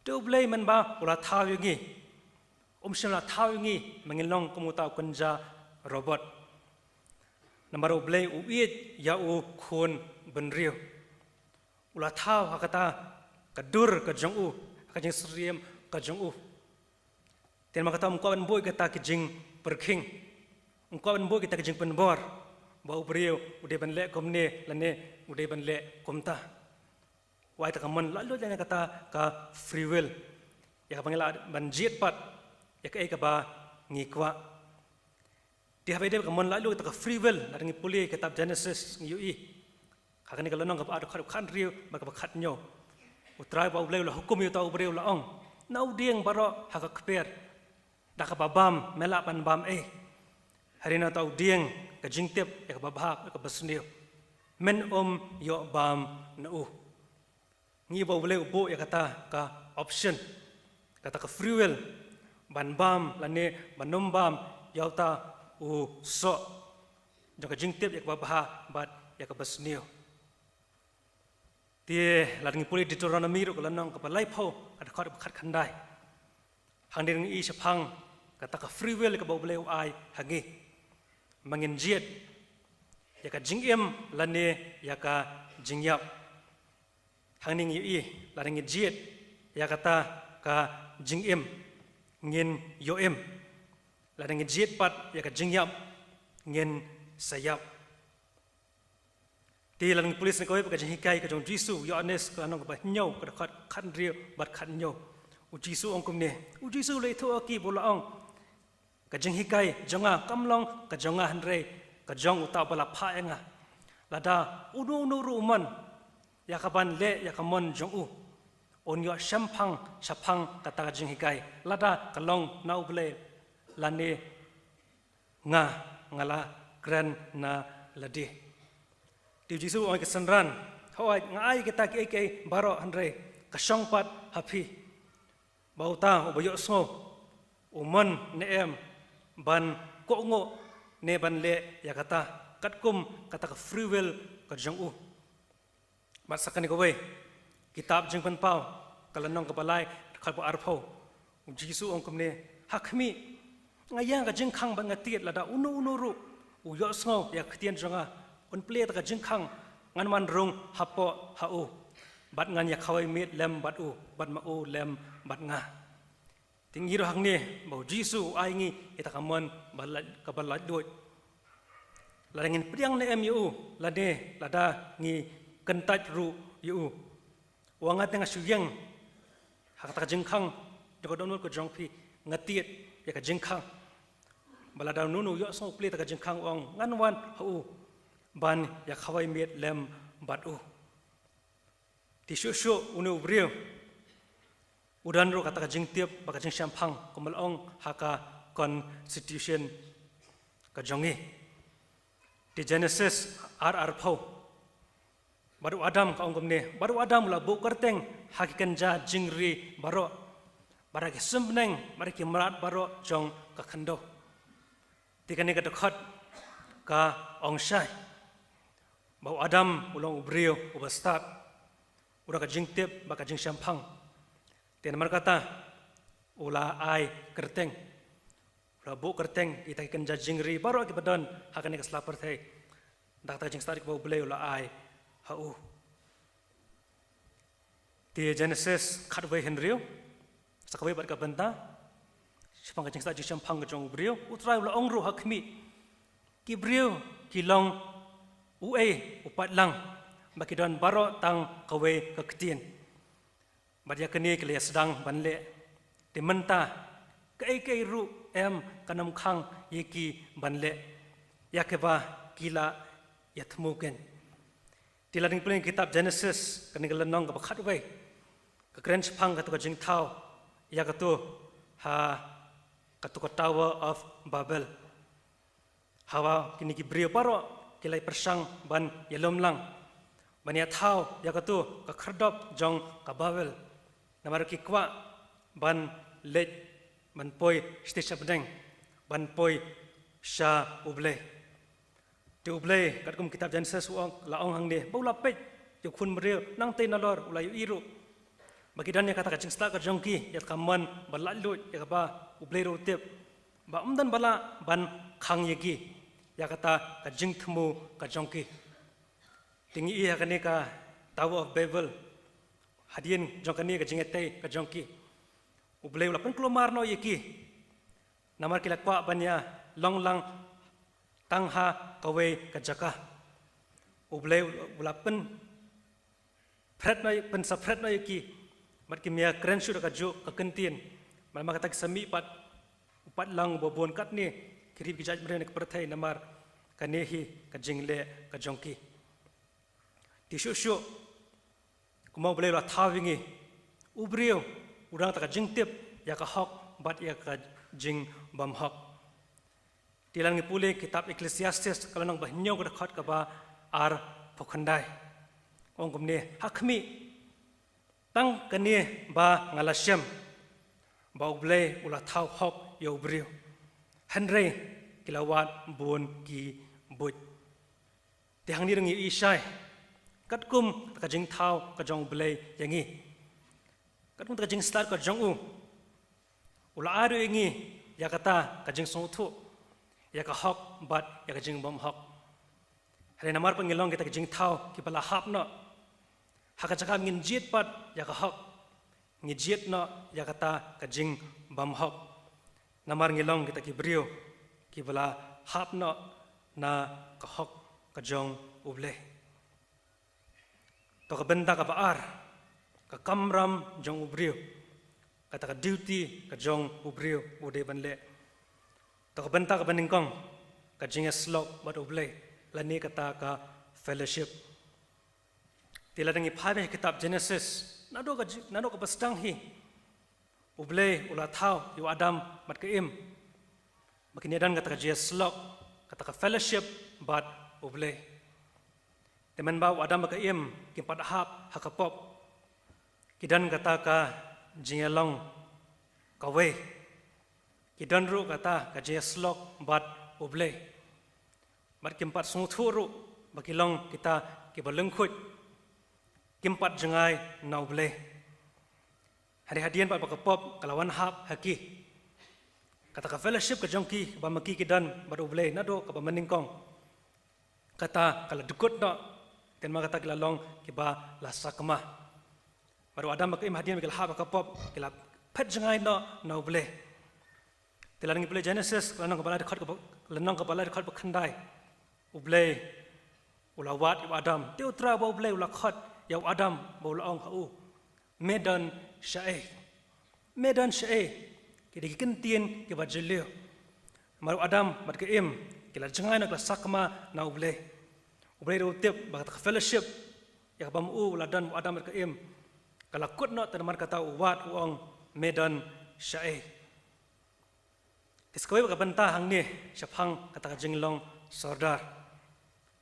Te u Blei mynba u la thaw ïa ngi, um shym la thaw ïa ngi ba ngin long kum uta u kynja robot. Namar U Blei u ïeit ïa u khun bynriew. U la thaw ha kata ka dur ka jong u, ha ka jingsyriem ka jong u. Te namar kata um kwah ban buh ïa kata ki jingpyrkhing. Um kwah ban buh ïa kata ki jingpynbor ba u briew u dei ban leh kumne lane u dei ban leh kumta. U ai kata ka mon laitluid lane kata ka free will. Ïa kaba ngi lah ban jied pat ïa kaei kaba ngi kwah. Te haba ïadei bad ka mon laitluid kata ka free will, lada ngi pule kitab Genesis ngi ïohi. Ha kane ka lynnong kaba ar, dkhot khathynriew bad kaba khathynñiew. U Trai ba U Blei u la hukum ïa uta u briew, u la ong, na u dieng baroh ha ka kper, da kaba bam me lah ban bam ei. Hynrei na uta u dieng ka jingtip ïa kaba bha, ïa kaba sniew, men ym ïoh bam na u. Ngi ba U Blei u buh ïa kata ka option, kata ka free will, ban bam lane ban ym bam ïa uta u soh jong ka jingtip ïa kaba bha bad ïa kaba sniew. Te lada ngi pule Deuteronomy ruh ka lynnong kaba laiphew, ka dkhot kaba khatkhyndai. Hangne ngi ïohi shaphang kata ka free will kaba U Blei u ai ha ngi, ba ngin jied ïa ka jingim lane ïa ka jingïap. Hangne ngi ïohi, lada ngi jied ïa kata ka jingim, ngin ïoh im. Lada ngi jied pat ïa ka jingïap, ngin sa ïap. Te lada ngi pule sha kawei pat ka jinghikai ka jong U Jisu, Ïoannis ka lynnong kaba hynñiew, ka dkhot khathynriew bad khathynñiew. U Jisu u ong kumne, U Jisu u la ïathuh ha ki bad u la ong, ka jinghikai jong nga kam long ka jong nga hynrei ka jong uta uba la phah ïa nga. Lada uno uno ruh u mon ïa kaban leh ïa ka mon jong u, un ïoh shemphang shaphang kata ka jinghikai, lada ka long na U Blei lane nga, nga la kren na lade. Te U Jisu u ong ïa ki synran, hooid nga ai kita kiei kiei baroh, hynrei ka shong pat ha phi ba uta uba ïohsngew u mon ne em ban kohnguh ne ban leh ïa kata katkum kata ka free will ka jong u. Bad sa kane kawei, kitab Jingpynpaw ka lynnong kaba lai, dkhot ba arphew, U Jisu u ong kumne, ha khmih, nga ïeng ka jingkhang bad nga tied, lada uno uno ruh u ïohsngew ïa ka ktien jong nga, un plie ïa kata ka jingkhang, ngan wan rung hapoh ha u, bad ngan ïa khawai miet lem bad u, bad ma u lem bad nga. Te ngi ruh hangne ba U Jisu u ai ngi ïa kata ka mon ba lait, kaba laitluid. Lada ngin pdiang ne em ïa u, lane lada ngi kyntait ruh ïa u, u ong, nga te nga shu ïeng ha kata ka jingkhang jong ka dohnud ka jong phi, nga tied ïa ka jingkhang, ba lada uno uno u ïohsngew, u plie ïa kata ka jingkhang, u ong, ngan wan ha u ban ïa khawai miet lem bad u. Te shuh shuh une u briew u don ruh kata ka jingtip bad ka jingshemphang, kumba la ong ha ka constitution ka jong ngi. Te Genesis ar arphew, bad u Adam, ka ong kumne, bad u Adam u la buh kyrteng ha ki kynja jingri baroh, bad ha ki symneng, bad ha ki mrad baroh jong ka khyndew. Te kane ka dkhot ka ong shai ba u Adam u long u briew uba stad, u don ka jingtip bad ka jingshemphang. Te namar kata u la ai kyrteng, u la buh kyrteng ïa kita ki kynja jingri baroh kiba don ha kane ka sla pyrthei, da kata ka jingstad kaba U Blei u la ai ha u. Te Genesis khatwei hynriew, sa kawei pat ka bynta, shaphang ka jingstad jingshemphang ka jong u briew, u Trai u la ong ruh ha khmih, ki briew ki long uei u paidlang, ba ki don baroh tang kawei ka ktien, bad ïa kane ki la ïa sdang ban leh. Te mynta kaei kaei ruh em kan ym khang ïa ki ban leh ïa kaba ki la ïa thmu kein. Te lada ngi pule kitab Genesis, kane ka lynnong kaba khatwei, ka kren shaphang katu ka jingthaw ïa katu ha katu ka Tower of Babel, haba kine ki briew baroh ki la ïa pyrshang ban ïalum lang, ban ïa thaw ïa katu ka khyrdop jong ka Babel. Namar ki kwah ban leit, ban poi shatei sha bneng, ban poi sha U Blei. Te U Blei, katkum kitab Genesis u ong, la ong hangne, ba u la peit ïa u khun briew nangtei nalor, u la ïohi ruh ba ki don ïa kata ka jingstad ka jong ki, ïa ka mon ba laitluid, ïa kaba U Blei ruh u tip ba ym don ba lah ban khang ïa ki. ïa kata ka jingthmu ka jong ki. Te ngi i ha kane ka Tower of Babel, hadien jong kane ka jingïatei ka jong ki, U Blei u la pynkulmar noh ïa ki. Namar ki la kwah ban ïa long lang tang ha kawei ka jaka. U Blei u la pyn phret noh, pynsaphret noh ïa ki. Bad kim ïa kren shuh da kajuh ka kyntien. Namar kata ki sa mih pat, u pat lang ba bun katne ki ri ki jait briew ne ka pyrthei namar kane hi ka jingleh ka jong ki. Te shuh shuh, kumba U Blei u la thaw ïa ngi, u briew u dang da ka jingtip ïa ka hok bad ïa ka jingbymhok. Te lada ngi pule kitab Ecclesiastes ka lynnong ba hynñiew ka dkhot kaba arphew khyndai, ong kumne: Ha khmih, tang kane ba nga la shem, ba U Blei u la thaw hok ïa u briew, hynrei ki la wad bun ki buit. Te hangne ruh ngi ïohi shai katkum ka jingthaw ka jong U Blei ïa ngi, katkum ka jingstad ka jong u, u la ai ruh ïa ngi ïa kata ka jingsngewthuh ïa ka hok bad ïa ka jingbymhok. Hynrei namar ba ngi long kita ki jingthaw kiba la hap noh, ha ka jaka ngin jied pat ïa ka hok, ngi jied noh ïa kata ka jingbymhok. Namar ngi long kita ki briew kiba la hap noh na ka hok ka jong U Blei. To ka bynta kaba ar, ka kamram jong u briew, kata ka duty ka jong u briew u dei ban leh. To ka bynta kaba nyngkong, ka jingïasyllok bad U Blei, lane kata ka fellowship. Te lada ngi phai beit ha kitab Genesis, naduh ka ji-, naduh kaba sdang hi, U Blei u la thaw ïa u Adam bad ka Im ba kin ïa don kata ka jingïasyllok, kata ka fellowship bad U Blei. Te mynba u Adam bad ka Im kim pat hap ha ka pop, ki don kata ka jingïalong kawei, ki don ruh kata ka jingïasyllok bad U Blei. Bad kim pat sngewthuh ruh ba ki long kita kiba lyngkhuid, kim pat jngai na U Blei. Hynrei hadien pat ba ka pop ka la wan hap ha ki, kata ka fellowship ka jong ki ba ma ki ki don bad U Blei naduh kaba mynnyngkong, kata ka la dkut noh, te namar kata ki la long kiba la sakma. Bad u Adam bad ka Im hadien ba ki la hap ha ka pop, ki la phet jngai noh na U Blei. Te lada ngi pule Genesis, lynnong kaba lai dkhot kaba, lynnong kaba lai dkhot ba khyndai, U Blei u la wad ïa u Adam. Te U Trai uba U Blei u la khot ïa u Adam bad u la ong ha u: Me don shaei? Me don shaei? Ki dei ki kyntien kiba jylliew. Namar u Adam bad ka Im ki la jngai noh, ki la sakma na U Blei. U Blei ruh u tip ba kata ka fellowship ïa kaba ma u u la don, u Adam bad ka Im, ka la kut noh, te namar kata u wad, u ong: Me don shaei? Te sa kawei pat ka bynta hangne shaphang kata ka jinglong sordar,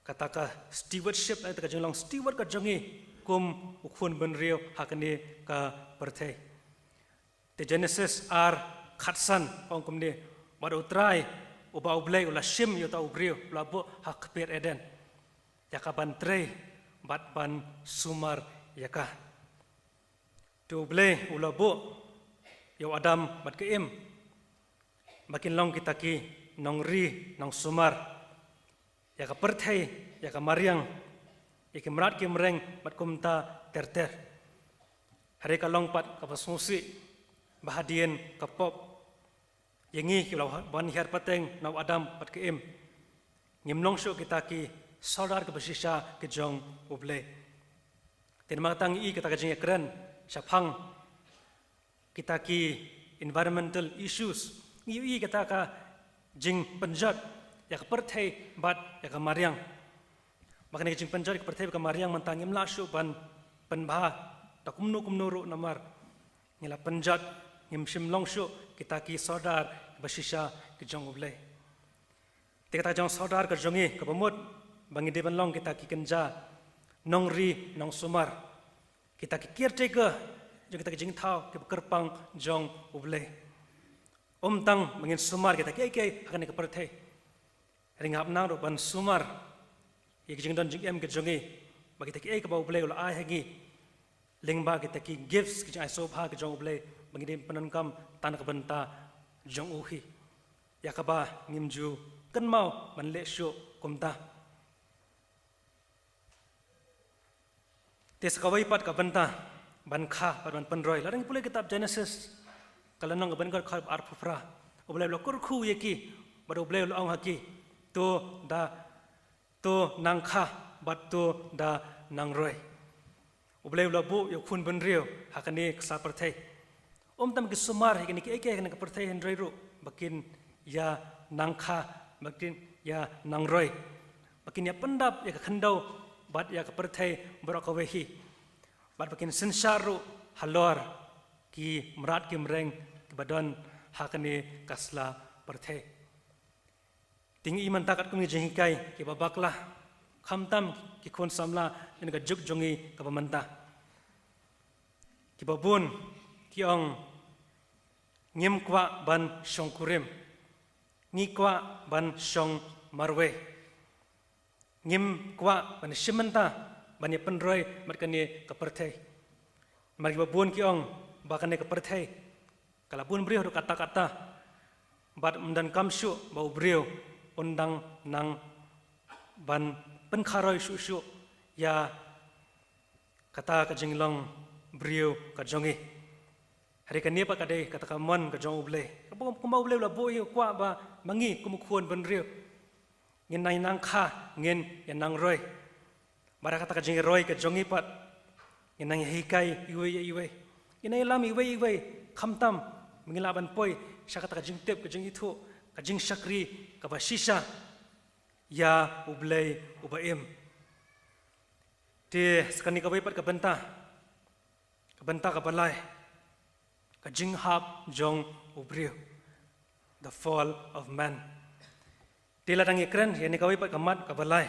kata ka stewardship, kata ka jinglong steward ka jong ngi kum u khun bynriew ha kane ka pyrthei. Te Genesis ar khatsan ong kumne: Bad U Trai uba U Blei u la shim ïa uta u briew, u la buh ha kper Eden ïa ka ban trei bad ban sumar ïa ka. Te U Blei u la buh ïa u Adam bad ka Im ba kin long kita ki nongri nongsumar ïa ka pyrthei, ïa ka mariang, ïa ki mrad ki mreng bad kumta ter ter. Hynrei ka long pat kaba sngewsih ba hadien ka pop, ïa ngi kiba la wan hiar pateng na u Adam bad ka Im, ngim long shuh kita ki sordar kiba shisha ki jong U Blei. Te namar kata ngi i kata ka jingïakren shaphang kita ki environmental issues, ngi i kata ka jingpynjot ïa ka pyrthei bad ïa ka mariang. Ba kane ka jingpynjot ïa ka pyrthei bad ka mariang mynta ngim lah shuh ban pynbha da kumno kumno ruh namar ngi la pynjot, ngim shym long shuh kita ki sordar kiba shisha ki jong U Blei. Te kata ka jingsordar ka jong ngi kaba mut ba ngi dei ban long kita ki kynja nongri nongsumar, kita ki caretaker jong kita ki jingthaw kiba kyrpang jong U Blei. Ym tang ba ngin sumar kita kiei kiei ha kane ka pyrthei, hynrei ngi hap nang ruh ban sumar ïa ki jingdon jingem ki jong ngi, ba kita kiei kiba U Blei u la ai ha ngi, lyngba kita ki gifts, ki jingai sngewbha ki jong U Blei, ba ngi dei ban pyndonkam tang na ka bynta jong u hi, ïa kaba ngim ju kynmaw ban leh shuh kumta. Te sa kawei pat ka bynta ban kha bad ban pynroi. Lada ngi pule kitab Genesis, ka lynnong kaba nyngkong, dkhot arphew phra, U Blei u la kyrkhu ïa ki bad U Blei u la ong ha ki, to da, to nang kha bad to da nang roi. U Blei u la buh ïa u khun bynriew ha kane ka sla pyrthei. Ym tang ba kin sumar ïa kine kiei kiei ha kane ka pyrthei hynrei ruh ba kin ïa nang kha, ba kin ïa nang roi, ba kin ïa pyndap ïa ka khyndew bad ïa ka pyrthei baroh kawei hi, bad ba kin synshar ruh halor ki mrad ki mreng kiba don ha kane ka sla pyrthei. Te ngi i mynta katkum ki jinghikai kiba bakla, khamtam ki khun samla jong ka juk jong ngi kaba mynta. Kiba bun ki ong, ngim kwah ban shongkurim, ngi kwah ban shong marwei, ngim kwah ban shim bynta ban ïa pynroi bad kane ka pyrthei. Namar kiba bun ki ong ba kane ka pyrthei ka la bun briew haduh katta katta, bad ym donkam shuh ba u briew un dang nang ban pynkharoi shuh shuh ïa kata ka jinglong briew ka jong ngi. Hynrei kane pat ka dei kata ka mon ka jong U Blei. Kumba U Blei u la buh ïa u, kwah ba ma ngi kum u khun bynriew ngin nang ïa nang kha, ngin ïa nang roi. Bad ha kata ka jingroi ka jong ngi pat ngin nang ïa hikai iwei ïa iwei, ngin nang ïalam iwei ïa iwei, khamtam ba ngin lah ban poi sha kata ka jingtip, ka jingithuh, ka jingshakri kaba shisha ïa U Blei uba im. Te sa kane kawei pat ka bynta, ka bynta kaba lai, ka jinghap jong u briew, the fall of man. Te lada ngi kren ïa kane kawei pat ka mat kaba lai,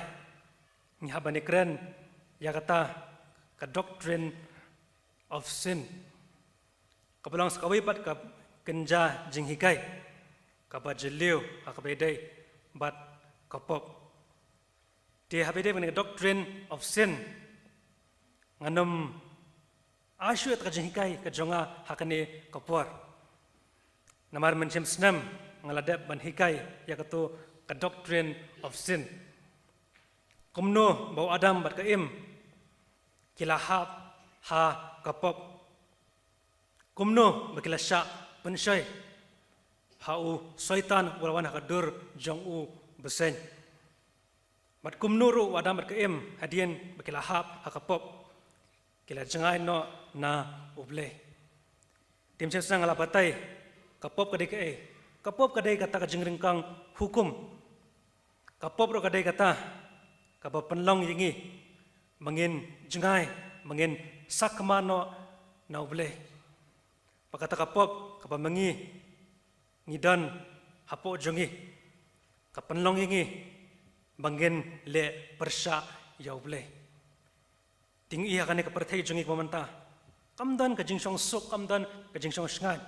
ngi hap ban ïa kren ïa kata ka doctrine of sin, kaba long sa kawei pat ka kynja jinghikai kaba jylliew ha kaba ïadei bad ka pop. Te haba ïadei bad kane ka doctrine of sin, ngan ym ai shuh ïa kata ka jinghikai ka jong nga ha kane ka por. Namar mynshem snem nga la dep ban hikai ïa kato ka doctrine of sin. Kumno ba u Adam bad ka Im ki la hap ha ka pop. Kumno ba ki la shah pynshoi ha u Soitan uba la wan ha ka dur jong u bseiñ. Bad kumno ruh u Adam bad ka Im hadien ba ki la hap ha ka pop, ki la jngai noh na U Blei. Te mynshem snem nga la batai, ka pop ka dei kaei? Ka pop ka dei kata ka jingryngkang hukum. Ka pop ruh ka dei kata kaba pynlong ïa ngi ba ngin jngai, ba ngin sakma noh na U Blei. Ba kata ka pop kaba ma ngi ngi don hapoh jong ngi ka pynlong ïa ngi ba ngin leh pyrshah ïa U Blei. Te ngi i ha kane ka pyrthei jong ngi kaba mynta, kam don ka jingshongsuk, kam don ka jingshongshngaiñ.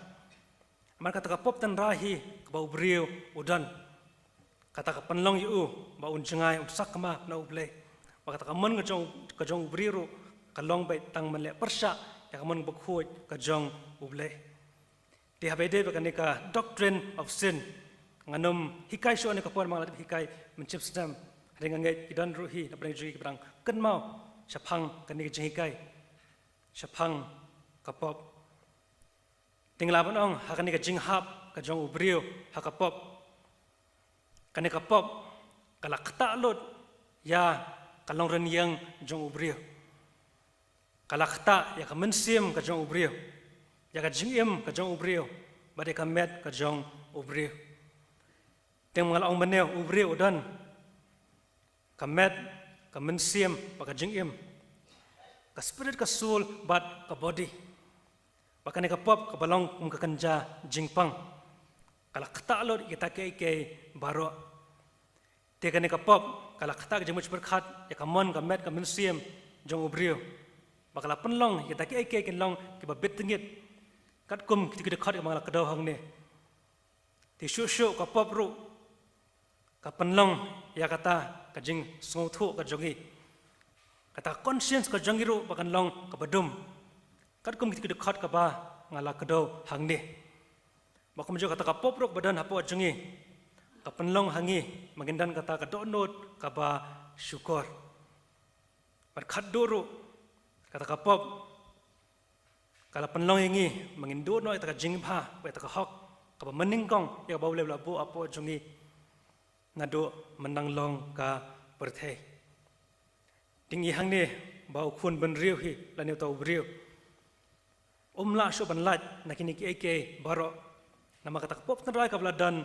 Namar kata ka pop tynrai hi kaba u briew u don, kata ka pynlong ïa u ba un jngai, un sakma na U Blei. Ba kata ka mon ka jong, ka jong u briew ruh ka long beit tang ban leh pyrshah ïa ka mon bakhuid ka jong U Blei. Te haba ïadei bad kane ka doctrine of sin, ngan ym hikai shuh ha kane ka por, ma nga la dep hikai mynshem snem. Hynrei nga ngeit ki don ruh hi na pdeng jong ngi kiba dang kynmaw shaphang kane ka jinghikai shaphang ka pop. Te nga lah ban ong, ha kane ka jinghap ka jong u briew ha ka pop, kane ka pop ka la ktah lut ïa ka longrynïeng jong u briew. Ka la ktah ïa ka mynsiem ka jong u briew, ïa ka jingim ka jong u briew, bad ïa ka met ka jong u briew. Te ma nga la ong mynne, u briew u don ka met, ka mynsiem, bad ka jingim, ka spirit, ka soul bad ka body. Bad kane ka pop kaba long kum ka kynja jingpang ka la ktah lut ïa kita kiei kiei baroh. Te kane ka pop ka la ktah ka jingmut jingpyrkhat ïa ka mon, ka met, ka mynsiem jong u briew. Bad ka la pynlong ïa kita kiei kiei kin long kiba bit tngit, katkum kito ki dkhot kiba nga la kdew hangne. Te shuh shuh ka pop ruh ka pynlong ïa kata ka jingsngewthuh ka jong ngi, kata ka conscience ka jong ngi ruh ba kan long kaba dum, katkum kito ki dkhot kaba nga la kdew hangne. Bad kumjuh kata ka pop ruh ba don hapoh jong ngi, ka pynlong ha ngi ba ngin don kata ka dohnud kaba shukor. Bad khatduh ruh, kata ka pop ka la pynlong ïa ngi ba ngin duh noh ïa kata ka jingbha, ïa kata ka hok kaba mynnyngkong ïa kaba U Blei u la buh hapoh jong ngi naduh mynta long ka pyrthei. Te ngi i hangne ba u khun bynriew hi lane uta u briew um lah shuh ban lait na kine kiei kiei baroh, namar kata ka pop tynrai kaba la don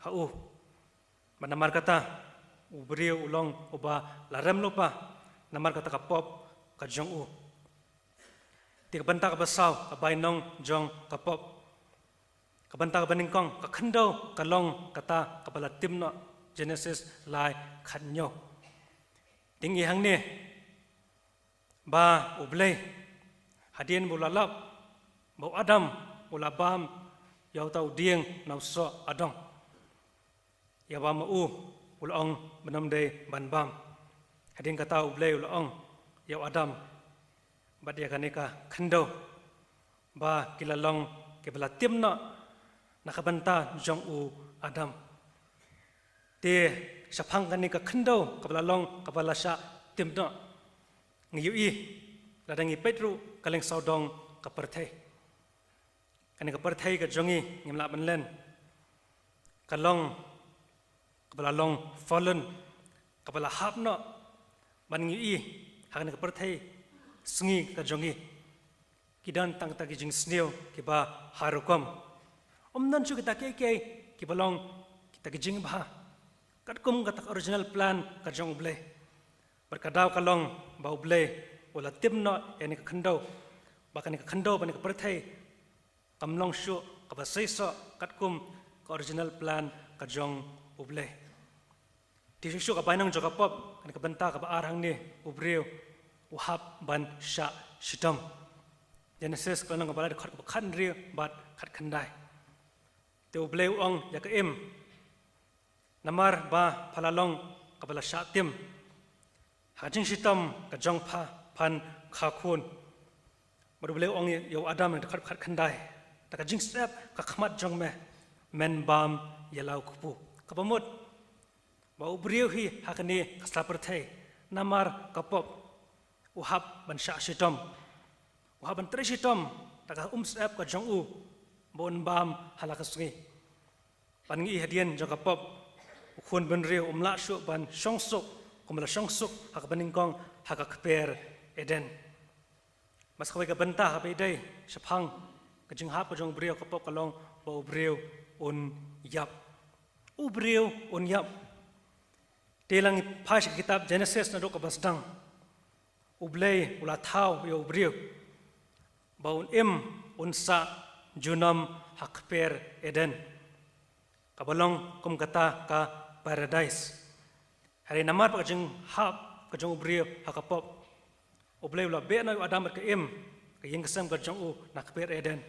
ha u. Bad namar kata u briew u long uba la rem lypa namar kata ka pop ka jong u. Te ka bynta kaba saw, ka bainong jong ka pop. Ka bynta kaba nyngkong, ka khyndew ka long kata kaba la tim noh, Genesis lai khathynñiew. Te ngi i hangne ba U Blei, hadien ba u la lap ba u Adam u la bam ïa uta u dieng na u soh adong, ïa ba ma u u la ong ba ym dei ban bam. Hadien kata U Blei u la ong ïa u Adam bad ïa kane ka khyndew ba ki la long kiba la tim noh na ka bynta jong u Adam. Te shaphang kane ka khyndew kaba la long kaba la shah tim noh, ngi ïohi lada ngi peit ruh ka lyngsawdong ka pyrthei. Kane ka pyrthei ka jong ngi, ngim lah ban len, ka long kaba la long fallen, kaba la hap noh. Bad ngi ïohi ha kane ka pyrthei sngi ka jong ngi ki don tang kata ki jingsniew kiba har rukom. Um don shuh kita kiei kiei kiba long kita ki jingbha katkum kata ka original plan ka jong U Blei. Bad ka daw ka long ba U Blei u la tim noh ïa kane ka khyndew, ba kane ka khyndew, ba kane ka pyrthei kam long shuh kaba seisoh katkum ka original plan ka jong U Blei. Te shuh shuh ka bainong jong ka pop, kane ka bynta kaba ar hangne, u briew u hap ban shah shitom. Genesis ka lynnong kaba lai, dkhot kaba khathynriew bad khatkhyndai. Te U Blei u ong ïa ka im, namar ba pha la long kaba la shah tim, ha ka jingshitom ka jong pha phan kha khun. Bad U Blei u ong ïa u Adam, dkhot khatkhyndai, da ka jingsyep ka khmat jong me men bam ïa la u kpu. Kaba mut ba u briew hi ha kane ka sla pyrthei, namar ka pop, u hap ban shah shitom, u hap ban trei shitom da ka umsyep ka jong u ba un bam ha la ka sngi. Bad ngi i hadien jong ka pop, u khun bynriew um lah shuh ban shong suk kumba la shong suk ha kaba nyngkong ha ka kper Eden. Bad sa kawei ka bynta kaba ïadei shaphang ka jinghap ka jong u briew ha ka pop ka long ba u briew un ïap. U briew un ïap. Te lada ngi phai sha ka kitab Genesis naduh kaba sdang, U Blei u la thaw ïa u briew ba un im, un sah junom ha kper Eden, kaba long kum kata ka paradise. Hynrei namar ba ka jinghap ka jong u briew ha ka pop, U Blei u la beh noh ïa u Adam bad ka im, ka ïing ka sem ka jong u na kper Eden.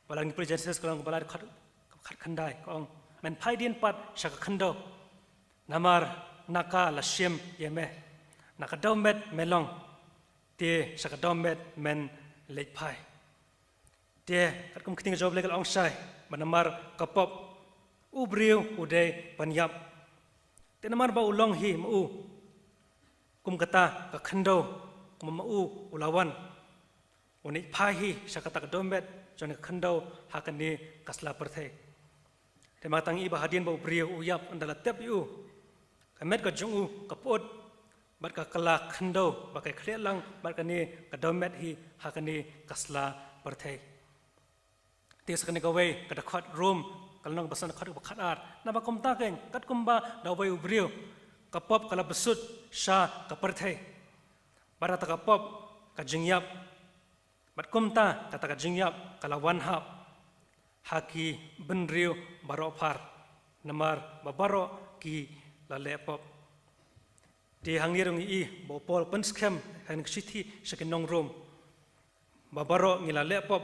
Ba lada ngi pule Genesis ka lynnong kaba lai, dkhot khatkhyndai, ka ong, men phai dien pat sha ka khyndew, namar na ka la shim ïa me. Na ka dewmet me long, te sha ka dewmet men leit phai. Te katkum ka ktien ka jong U Blei ka la ong shai ba namar ka pop, u briew u dei ban ïap. Te namar ba u long hi ma u kum kata ka khyndew, kumba ma u u la wan, un leit phai hi sha kata ka dewmet jong ka khyndew ha kane ka sla pyrthei. Te ma tang i ba hadien ba u briew u ïap, ynda la tep ïa u, ka met ka jong u ka pyut bad ka kylla khyndew, ba ka khlieh lang bad kane ka dewmet hi ha kane ka sla pyrthei. Te sa kane kawei ka dkhot Rom ka lynnong ba san, dkhot ba khatar, naba kumta keiñ, katkum ba da uwei u briew ka pop ka la bsut sha ka pyrthei, bad da kata ka pop ka jingïap, bad kumta kata ka jingïap ka la wan hap ha ki bynriew baroh phar, namar ba baroh ki la leh pop. Te hangne ruh ngi i ba u Paul u pynskhem ha kane ka shithi sha ki nong Rom ba baroh ngi la leh pop,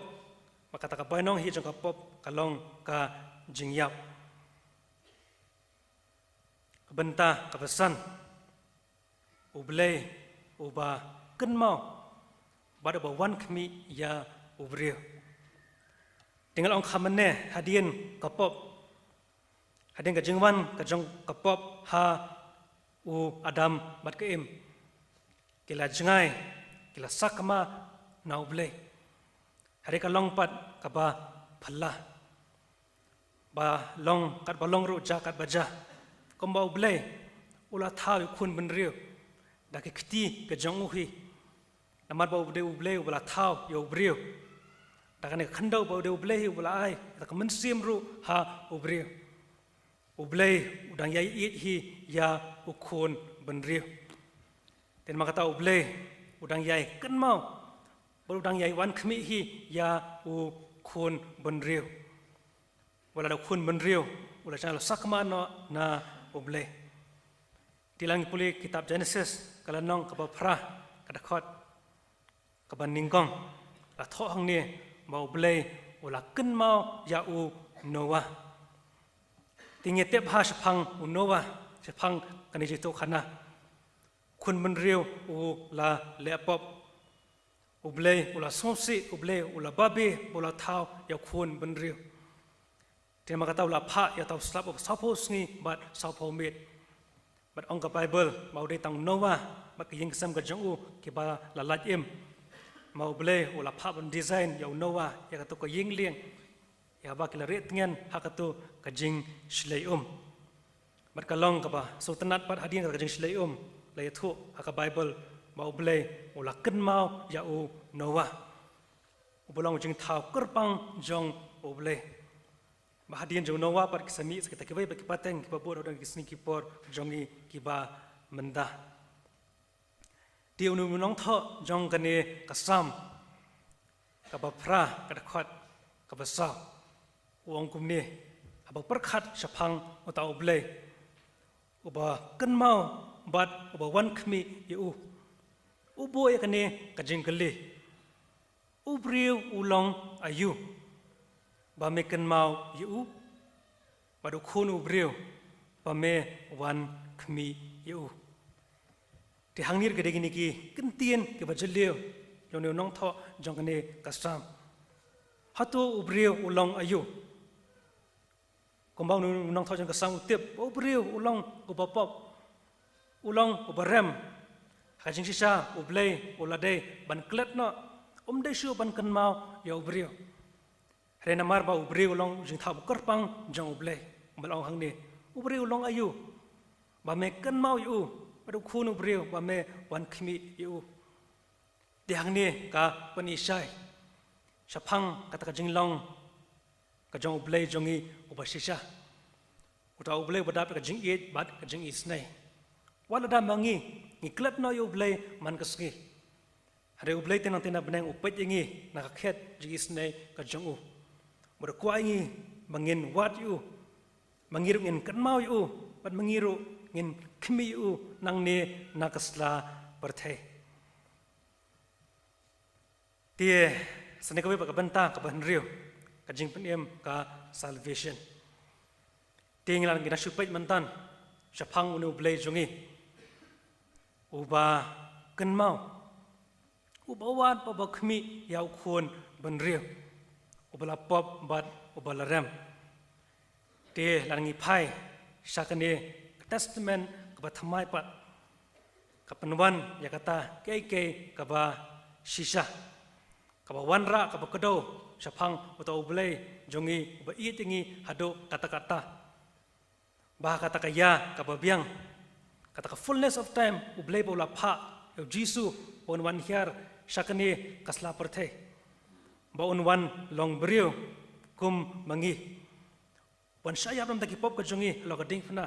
ba kata ka bainong hi jong ka pop ka long ka jingïap. Ka bynta kaba san, U Blei uba kynmaw bad uba wan khmih ïa u briew. Te nga la ong kham mynne, hadien ka pop, Hadien ka jingwan ka jong ka pop ha u Adam bad ka Im, ki la jngai, ki la sakma na U Blei. Hynrei ka long pat kaba phylla, ba long katba long ruh jia katba jia. Kumba U Blei u la thaw ïa u khun bynriew da ki kti ka jong u hi. Namar ba U Blei, U Blei uba la thaw ïa u briew da kane ka khyndew, ba U Blei hi uba la ai da ka mynsiem ruh ha u briew. U Blei u dang ïai ïeit hi ïa u khun bynriew. Te namar kata U Blei u dang ïai kynmaw, ba u dang ïai wan khmih hi ïa u khun bynriew. Wat la da u khun bynriew u la shah, la sakma noh na U Blei. Te lada ngi pule kitab Genesis, ka lynnong kaba phra, ka dkhot kaba nyngkong, la thoh hangne ba U Blei u la kynmaw ïa u Noah. Te ngi tip ha shaphang u Noah, shaphang kane ka jingïathuhkhana, u khun bynriew u la leh pop. U Blei u la sngewsih, U Blei u la babe, u la thaw ïa u khun bynriew. Te namar kata u la phah ïa uta u slap uba sawphew sngi bad sawphew miet. Bad ong ka Baibl ba u dei tang u Noah bad ka ïing ka sem ka jong u kiba la lait im. Namar U Blei u la phah ban design ïa u Noah, ïa katu ka ïing lieng, ïa ba ki la rieh tngen ha katu ka jingshlei um. Bad ka long kaba sngewtynnat pat, hadien ka jingshlei um la ïathuh ha ka Baibl ba U Blei u la kynmaw ïa u Noah, uba long u jingthaw kyrpang jong U Blei. Ba hadien jong u Noah pat ki sa mih sa kita kiwei pat ki pateng kiba bud ha ki sngi ki por jong ngi kiba mynta. Te une u nongthoh jong kane ka Salm kaba phra, ka dkhot kaba saw, u ong kumne, haba pyrkhat shaphang uta U Blei uba kynmaw bad uba wan khmih ïa u, u buh ïa kane ka jingkylli: U briew u long aïu ba me kynmaw ïa u, bad u khun u briew ba me wan khmih ïa u? Te hangne ka dei kine ki kyntien kiba jylliew jong une u nongthoh jong kane ka Salm. Hato u briew u long aïu? Kumba une u nongthoh jong ka Salm u tip, u briew u long uba pop, u long uba rem. Ha ka jingshisha U Blei u la dei ban klet noh, um dei shuh ban kynmaw ïa u briew. Hynrei namar ba u briew u long u jingthaw ba kyrpang jong U Blei, ba la ong hangne, u briew u long aïu ba me kynmaw ïa u, bad u khun u briew ba me wan khmih ïa u. Te hangne ka pyni shai shaphang kata ka jinglong ka jong U Blei jong ngi uba shisha. Uta U Blei uba dap ïa ka jingïeit bad ka jingisynei. Wat lada ma ngi ngi klet noh ïa U Blei man ka sngi, hynrei U Blei te nangta na bneng u peit ïa ngi na ka khet jingisynei ka jong u, bad u kwah ïa ngi ba ngin wad ïa u, ba ngi ruh ngin kynmaw ïa u, bad ba ngi ruh ngin khmih ïa u nangne na ka sla pyrthei. Te sa kane kawei pat ka bynta kaba hynriew, ka jingpynim ka salvation. Te ngi la, ngi dang shu peit mynta shaphang une U Blei jong ngi uba kynmaw, uba wad, uba khmih ïa u khun bynriew, uba la pop bad uba la rem. Te lada ngi phai sha kane ka Testament kaba thymmai pat, ka pynwan ïa kata kaei kaei kaba shisha, kaba wanrah, kaba kdew shaphang uta U Blei jong ngi uba ïeit ïa ngi haduh katta katta. Ba kata ka ïa kaba biang, kata ka fullness of time, U Blei ba u la phah ïa U Jisu ba un wan hiar sha kane ka sla pyrthei, ba un wan long briew kum ma ngi, ban shah ïap na ka bynta ki pop ka jong ngi halor ka diengphna,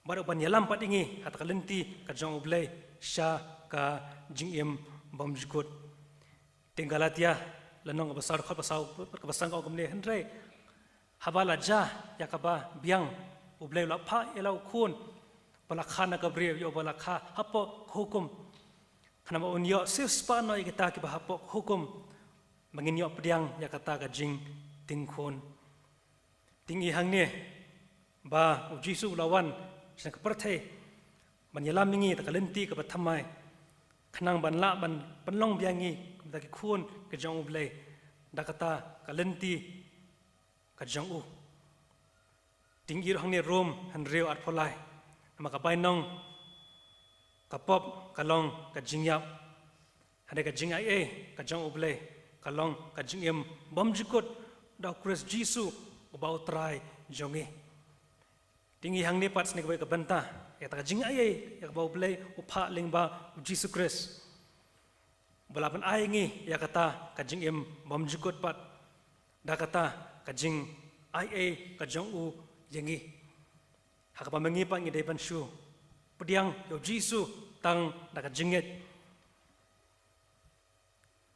bad ban ïalam pat ïa ngi ha kata ka lynti ka jong U Blei sha ka jingim bymjukut. Te Galatia lynnong kaba saw, dkhot ba saw, kaba saw ka ong kumne: Hynrei haba la jia ïa kaba biang, U Blei u la phah ïa la u Khun ba la kha na ka briew, ïa uba la kha hapoh ka hukum, khnang ba un ïoh siewspah noh ïa kita kiba hapoh ka hukum, ba ngin ïoh pdiang ïa kata ka jingtingkhun. Te ngi i hangne ba U Jisu u la wan sha ka pyrthei ban ïalam ïa ngi ha ka lynti kaba thymmai, khnang ban lah ban pynlong biang ïa ngi kum kita ki khun ka jong U Blei da kata ka lynti ka jong u. Te ngi ïohi hangne Rom hynriew arphew lai. Namar ka bainong ka pop ka long ka jingïap, hynrei ka jingaiei ka jong U Blei ka long ka jingim bymjukut da U Khrist Jisu uba U Trai jong ngi. Te ngi hangne pat sha kane kawei ka bynta ïa kata ka jingaiei ïa kaba U Blei u phah lyngba U Jisu Khrist, ba la pyn-ai ngi ïa kata ka jingim bymjukut pat da kata ka jingaiei ka jong u ïa ngi. Ha kaba ma ngi pat ngi dei ban shu pdiang ïa U Jisu tang da ka jingngeit.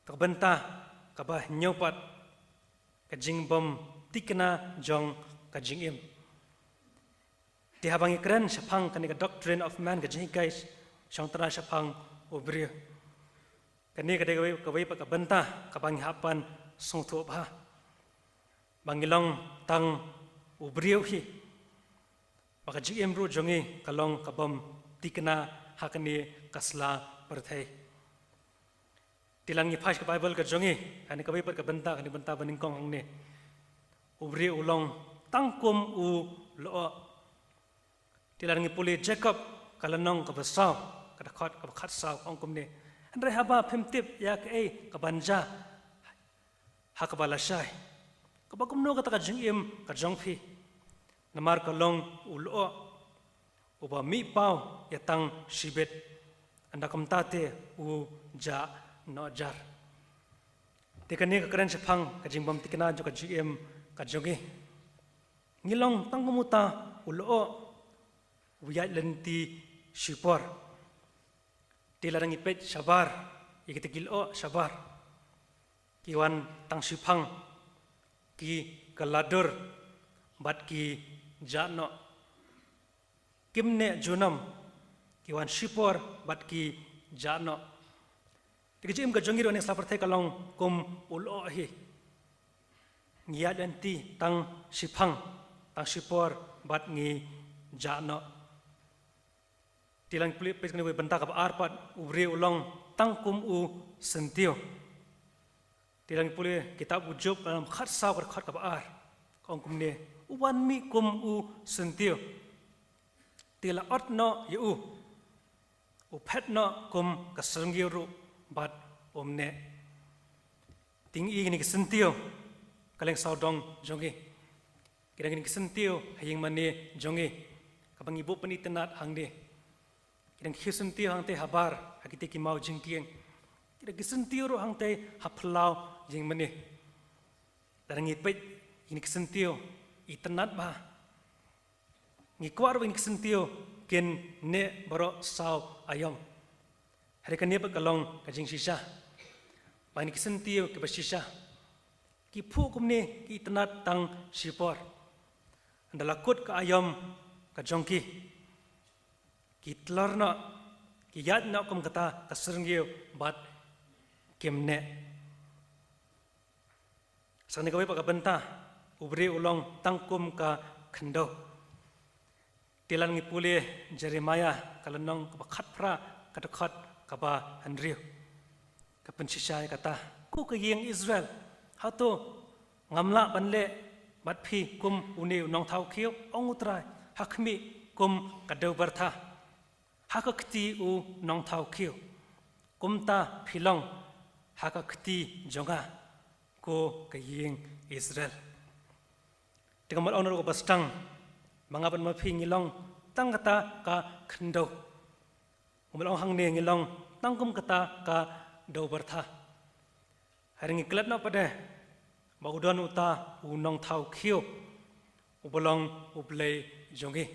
Kata ka bynta kaba hynñiew pat, ka jingbymtikna jong ka jingim. Te haba ngi kren shaphang kane ka doctrine of man, ka jinghikai shongtrai shaphang u briew, kane ka dei kawei, kawei pat ka bynta kaba ngi hap ban sngewthuh bha, ba ngi long tang u briew hi, ba ka jingim ruh jong ngi ka long ka bymtikna ha kane ka sla pyrthei. Te lada ngi phai sha ka Baibl ka jong ngi, ha kane kawei pat ka bynta, kane ka bynta banyngkong hangne, u briew u long tang kum u lyoh. Te lada ngi pule Jakob ka lynnong kaba saw, ka dkhot kaba khatsaw, ka ong kumne: Hynrei haba phim tip ïa kaei kaban jia ha kaba lashai, kaba kumno kata ka jingim ka jong phi, namar ka long u lyoh, uba mih paw ïa tang shibit, ynda kumta te u jah noh jar. Te kane ka kren shaphang ka jingbymtikna jong ka jingim ka jong ngi. Ngi long tang kum uta u lyoh, u ïaid lynti shipor. Te lada ngi peit shabar ïa kita ki lyoh shabar, ki wan tang shiphang, ki kylla dur bad ki jah noh. Kim neh junom, ki wan shipor bad ki jah noh. Te ka jingim ka jong ngi ruh ha kane ka sla pyrthei ka long kum u lyoh hi. Ngi ïaid lynti tang shiphang, tang shipor bad ngi jah noh. Te lada ngi pule pat kane kawei bynta kaba ar pat, u briew u long tang kum u syntiew. Te lada ngi pule kitab u Job ka lynnong khatsaw, ka dkhot kaba ar, ka ong kumne: U wan mih kum u syntiew, te la ot noh ïa u, u phet noh kum ka syrngiew ruh bad um neh. Te ngi i kine ki syntiew ka lyngsawdong jong ngi, ki dang kine ki syntiew ha ïingmane jong ngi, kaba ngi buh pynitynnad hangne. Ki dang ki khiew syntiew hangtei habar ha kitei ki maw jingkieng, ki dang ki syntiew ruh hangtei ha phyllaw ïingmane. Lada ngi peit ïa kine ki syntiew itynnad bha, ngi kwah ruh ba kine ki syntiew kin neh baroh saw aïom. Hynrei kane pat ka long ka jingshisha, ba kine ki syntiew kiba shisha ki phuh kumne, ki itynnad tang shipor. Ynda la kut ka aïom ka jong ki, ki tlor noh, ki ïaid noh kum kata ka syrngiew bad kim neh. Sa kane kawei pat ka bynta, u briew u long tang kum ka khyndew. Te lada ngi pule Jeremiah ka lynnong kaba khatphra, ka dkhot kaba hynriew, ka pynshisha ïa kata: Ko ka ïing Israel, hato ngam lah ban leh bad phi kum une u nongthaw khiew, ong U Trai, ha khmih kum ka dewbyrtha, ha ka kti u nongthaw khiew? Kumta phi long ha ka kti jong nga, ko ka ïing Israel. Te kumba la ong naduh kaba sdang, ma nga bad ma phi ngi long tang kata ka khyndew. Kumba la ong hangne, ngi long tang kum kata ka dewbyrtha. Hynrei ngi klet noh pat de ba u don uta u nongthaw khiew uba long U Blei jong ngi.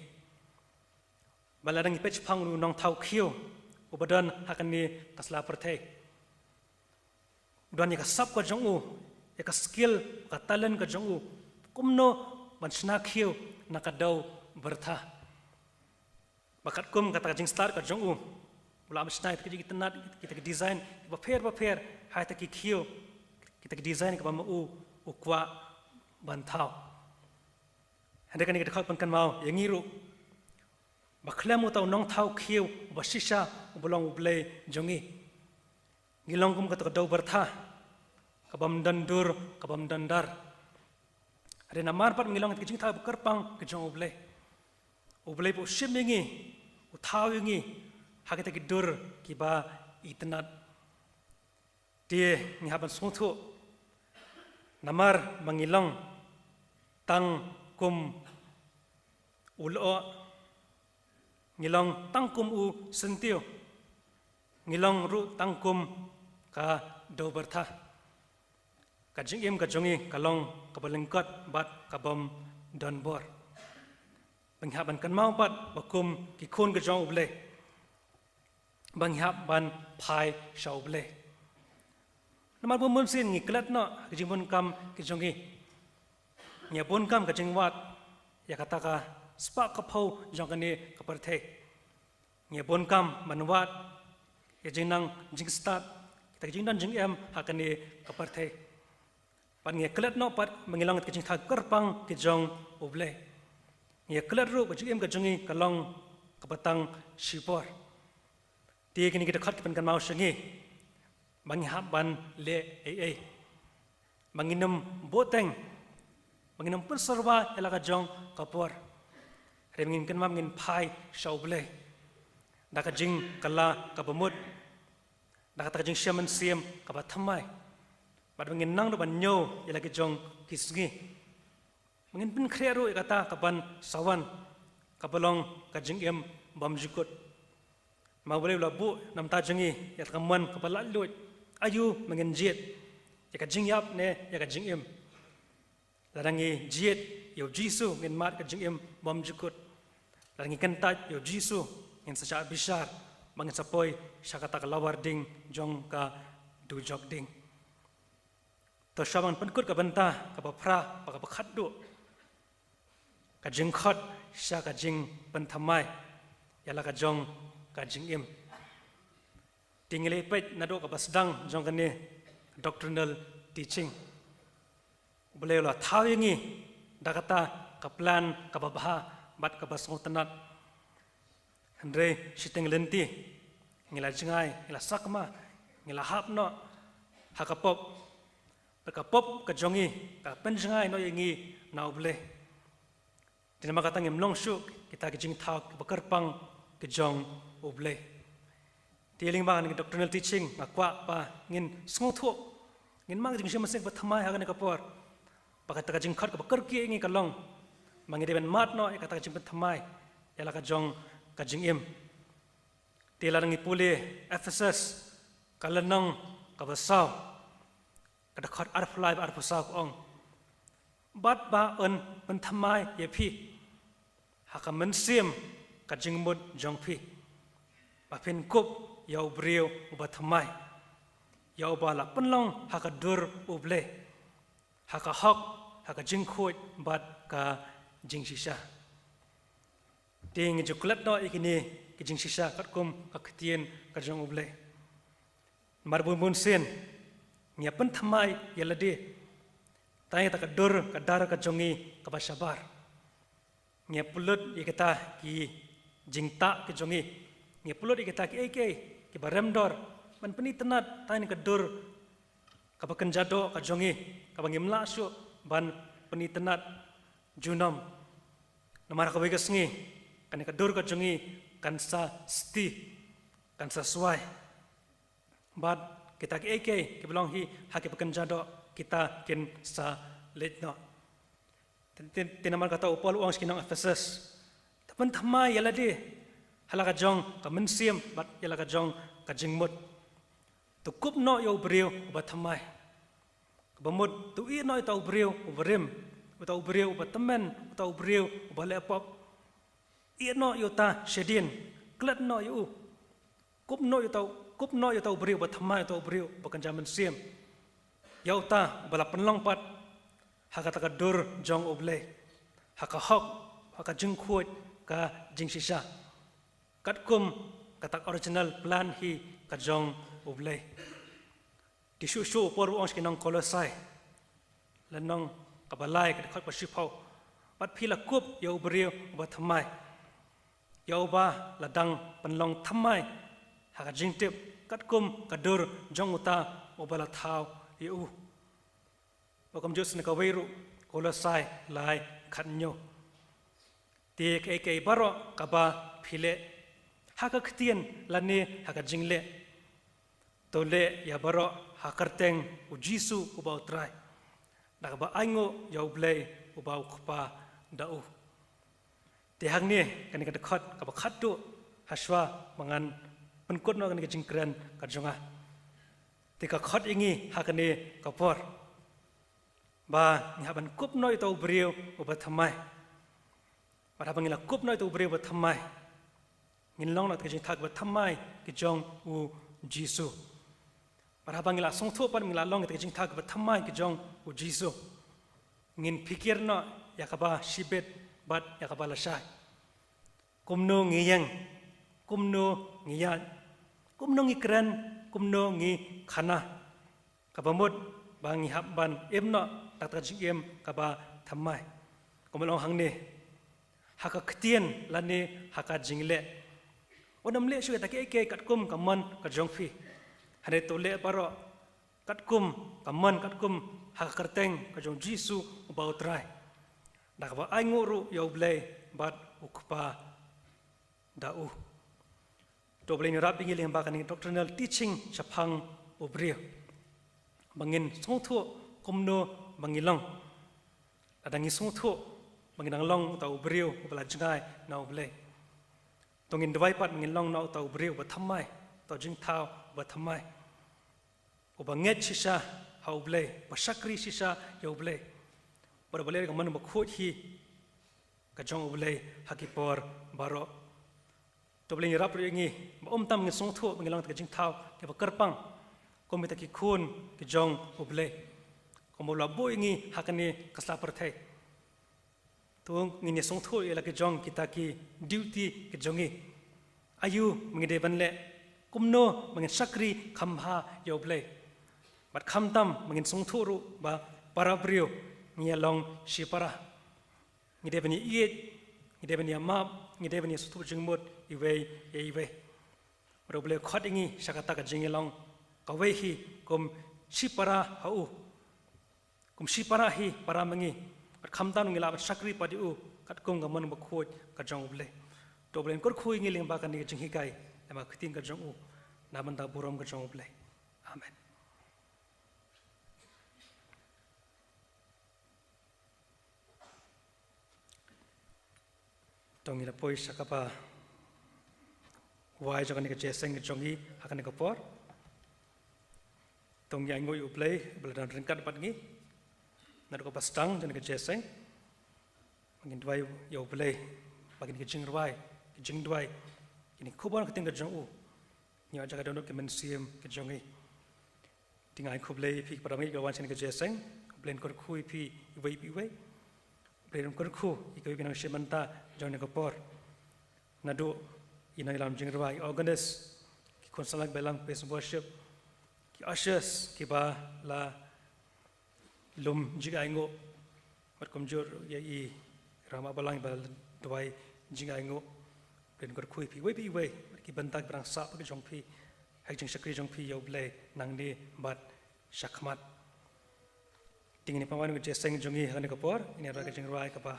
Ba lada ngi peit shaphang u nongthaw khiew uba don ha kane ka sla pyrthei, u don ïa ka sap ka jong u, ïa ka skill, ka talent ka jong u, kumno ban shna khiew na ka dewbyrtha. Ba katkum kata ka jingstad ka jong u, u lah ban shna kita ki jingtynnad, kita ki design kiba pher ba pher ha kita ki khiew, kita ki design kiba ma u u kwah ban thaw. Hynrei kane ka dkhot pynkynmaw ïa ngi ruh ba khlem uta u nongthaw khiew uba shisha uba long U Blei jong ngi, ngi long kum kata ka dewbyrtha kabym don dur, kabym don dar. Hynrei namar pat ma ngi long ha ka jingthaw bakyrpang ka jong U Blei, U Blei pat u shim ïa ngi, u thaw ïa ngi ha kita ki dur kiba itynnad. Te ngi hap ban sngewthuh, namar ma ngi long tang kum u lyoh, ngi long tang kum u syntiew, ngi long ruh tang kum ka dewbyrtha. Ka jingim ka jong ngi ka long kaba lyngkot bad kabym don bor. Ba ngi hap ban kynmaw pat ba kum ki khun ka jong U Blei, ba ngi hap ban phai sha U Blei. Namar ba mynsiem ngi klet noh ha ka jingbun kam ka jong ngi. Ngi bun kam ka jingwad ïa kata ka spah ka phew jong kane ka pyrthei. Ngi bun kam ban wad ïa jingnang jingstad, kita ka jingdon jingem ha kane ka pyrthei. Bad ngi klet noh pat ma ngi long ka jingthaw kyrpang ka jong U Blei. Ngi klet ruh ka jingim ka jong ngi ka long kaba tang shipor. Te kine ki dkhot ki pynkynmaw sha ngi ba ngi hap ban leh ei ei, ba ngin ym buhteng, ba ngin ym pynsyrwa ïa la ka jong ka por. Hynrei ngin kynmaw ngin phai sha U Blei da ka jingkylla kaba mut, da kata ka jingshem mynsiem kaba thymmai, bad ba ngin nang ruh ban ñiew ïa la ki jong ki sngi. Ba ngin pynkhreh ruh ïa kata kaban sa wan, kaba long ka jingim bymjukut. Ma U Blei u la buh na ka bynta jong ngi ïa ka mon kaba laitluid, aïu ma ngin jied, ïa ka jingïap ne ïa ka jingim. Lada ngi jied ïa U Jisu ngin mad ka jingim bymjukut. Lada ngi kyntait ïa U Jisu ngin sa shah bishar, ba ngin sa poi sha kata ka lawar ding jong ka dujok ding. To sha ban pynkut ka bynta kaba phra bad kaba khatduh, ka jingkhot sha ka jingpynthymmai ïa la ka jong ka jingim. Te ngi la peit naduh kaba sdang jong kane doctrinal teaching. U Blei u la thaw ïa ngi da kata ka plan kaba bha bad kaba sngewtynnat. Hynrei shiteng lynti ngi la jngai, ngi la sakma, ngi la hap noh ha ka pop. Bad ka pop ka jong ngi ka pynjngai noh ïa ngi na U Blei. Te namar kata ngim long shuh kita ki jingthaw kiba kyrpang ki jong U Blei. Te lyngba kane ka doctrinal teaching nga kwah ba ngin sngewthuh, ngin mang ka jingshem mynsiem kaba thymmai ha kane ka por, ba kata ka jingkhot kaba kyrkieh ïa ngi ka long ba ngi dei ban mad noh ïa kata ka jingpynthymmai ïa la ka jong ka jingim. Te lada ngi pule Ephesus ka lynnong kaba saw, ka dkhot arphew lai bad arphew saw ka ong, bad ba yn pynthymmai ïa phi ha ka mynsiem ka jingmut jong phi, ba phin kup ïa u briew uba thymmai, ïa uba la pynlong ha ka dur U Blei, ha ka hok, ha ka jingkhuid bad ka jingshisha. Te ngi ju klet noh ïa kine ki jingshisha katkum ka ktien ka jong U Blei. Namar bun bun sien ngi ïa pynthymmai ïa lade, tang ïa kata ka dur ka dar ka jong ngi kaba shabar. Ngi ïa pynlut ïa kita ki jingtah ki jong ngi, ngi ïa pynlut ïa kita kiei kiei kiba rem dor ban pynitynnad tang ïa ka dur kaba kynja doh ka jong ngi, kaba ngim lah shuh ban pynitynnad junom. Namar ha kawei ka sngi kane ka dur ka jong ngi kan sa sti, kan sa swai. Bad kita kiei kiei kiba long hi ha kiba kynja doh kita kin sa leit noh. Te, te, te namar kata u Paul u ong sha ki nong Ephesus, to pynthymmai ïa lade ha la ka jong ka mynsiem bad ïa la ka jong ka jingmut. To kup noh ïa u briew uba thymmai. Kaba mut to ïeh noh ïa uta u briew uba rim, uta u briew uba tymmen, uta u briew uba leh pop. Ïeh noh ïa uta shadien, klet noh ïa u. Kup noh ïa uta, kup noh ïa uta u briew uba thymmai, uta u briew uba kynja mynsiem, ïa uta uba la pynlong pat ha kata ka dur jong U Blei, ha ka hok, ha ka jingkhuid, ka jingshisha, katkum kata ka original plan hi ka jong U Blei. Te shuh shuh u Paul u ong sha ki nong Kolosai, lynnong kaba lai ka dkhot ba shiphew, bad phi la kup ïa u briew uba thymmai, ïa uba la dang pynlong thymmai ha ka jingtip katkum ka dur jong uta uba la thaw ïa u. Bad kumjuh sien kawei ruh Kolosai lai khatnyo. Te kaei kaei baroh kaba phi leh, ha ka ktien lane ha ka jingleh, to leh ïa baroh ha kyrteng u Jisu uba u Trai, da kaba ainguh ïa u Blei uba u Kpa da u. Te hangne kane ka dkhot kaba khatduh hashwa ba ngan pynkut noh kane ka jingkren ka jong nga. Te ka khot ïa ngi ha kane ka por ba ngi hap ban kup noh ïa uta u briew uba thymmai. Bad haba ngi la kup noh ïa uta u briew uba thymmai, ngin long noh ïa ka jingthaw kaba thymmai ka jong u Jisu. Bad haba ngi la sngewthuh pat, ngi la long ïa ka jingthaw kaba thymmai ka jong u Jisu, ngin pyrkhat noh ïa kaba shibit bad ïa kaba lashai. Kumno ngi ïeng, kumno ngi ïaid, kumno ngi kren, kumno ngi khana, kaba mut ba ngi hap ban im noh da ka jingim kaba thymmai. Kumba long hangne, ha ka ktien lane ha ka jingleh. Wat nym leh shuh ïa kita kiei kiei katkum ka mon ka jong phi. Hynrei to leh baroh katkum ka mon, katkum ha ka kyrteng ka jong u Jisu uba u Trai, da kaba ainguh ruh ïa u Blei bad u Kpa da u. To U Blei un ïarap ïa ngi lyngba kane ka doctrinal teaching shaphang u briew, ba ngin sngewthuh kumno ba ngi long. Lada ngi sngewthuh ba ngi dang long uta u briew uba la jngai na u Blei, to ngin duwai pat ba ngin long noh uta u briew uba thymmai, uta u jingthaw uba thymmai, uba ngeit shisha ha u Blei, uba shakri shisha ïa u Blei, bad uba leh ïa ka mon bakhuid hi ka jong u Blei ha ki por baroh. To U Blei un ïarap ruh ïa ngi ba ym tang ngin sngewthuh ba ngi long kita ki jingthaw kiba kyrpang kum kita ki khun ki jong u Blei, kumba u la buh ïa ngi ha kane ka sla pyrthei. To ngin ïa sngewthuh ïa la ki jong kita ki duty ki jong ngi. Aïu ba ngi dei ban leh, kumno ba ngin shakri kham bha ïa u Blei. Bad khamtam ba ngin sngewthuh ruh ba para briew ngi ïa long shipara. Ngi dei ban ïa ïeit, ngi dei ban ïa map, ngi dei ban ïa sngewthuh jingmut iwei ïa iwei. Bad U Blei u khot ïa ngi sha kata ka jingïalong kawei hi kum shipara ha u. Kum shipara hi para ma ngi, bad khamtam ngi lah ban shakri pat ïa u katkum ka mon bakhuid ka jong u Blei. To U Blei un kyrkhu ïa ngi lyngba kane ka jinghikai, lyngba ka ktien ka jong u, na bynta burom ka jong u Blei. Amen. To ngin ïa poi sha kaba wai jong kane ka jingïaseng ka jong ngi ha kane ka por. To ngin ïa ainguh ïa u Blei ba la don ryngkat bad ngi naduh kaba sdang jong kane ka jingïaseng. Ba ngin duwai ïa u Blei ba kine ki jingrwai, ki jingduwai, kine ki khubor ka ktien ka jong u, ngin ïoh jaka dohnud ki mynsiem ki jong ngi. Te nga ai khublei ïa phi ki para bangeit kiba wan sha kane ka jingïaseng. U Blei un kyrkhu ïa phi iwei pa iwei. U Blei un kyrkhu ïa kiwei kiba nang shim bynta jong kane ka por, naduh i nongïalam jingrwai, i organist, ki khun samla kiba ïalam praise and worship, ki ushers kiba la lum jingainguh, bad kumjuh ruh ïa i rangbah balang ba la duwai jingainguh. U Blei un kyrkhu ïa phi iwei pa iwei bad ki bynta kiba dang sah bad ki jong phi ha ka jingshakri jong phi ïa u Blei nangne bad shakhmat. Te ngin ïa pynwai ïa ka jingïaseng jong ngi ha kane ka por, ngin ïa rwai ka jingrwai kaba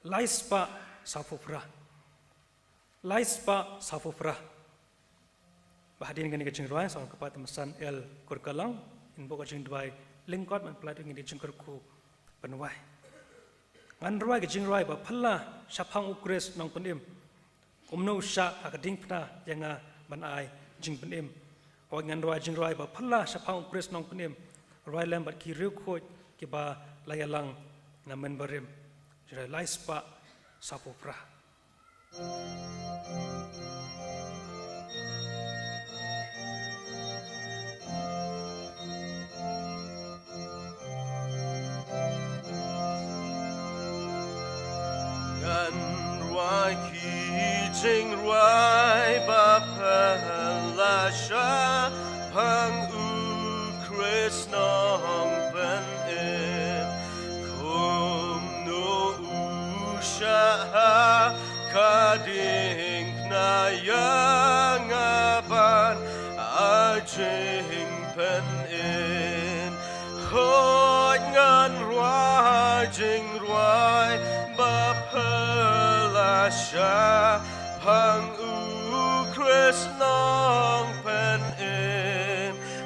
lai spah sawphew phra. Lai spah sawphew phra. Ba hadien kane ka jingrwai, sa kyrpad ïa i Masan L Kurkalang, in buh ka jingduwai lyngkot ban pynlait ïa ngi da ka jingkyrkhu ban wai. Ngan rwai ka jingrwai ba phylla shaphang U Khrist Nongpynim. Kumno u shah ha ka diengphna ïa nga ban ai jingpynim. Hooid, ngan rwai jingrwai ba phylla shaphang U Khrist Nongpynim, rwai lem bad ki riewkhuid kiba la ïalang na mynbarim. Jingrwai lai spah sawphew phra. Ngan rwai ki jingrwai ba phylla shaphang U Khrist Nongpynim. Kumno u shah ha ka diengphna jingrwai ba phylla sha phang u Khrist Nongpynim.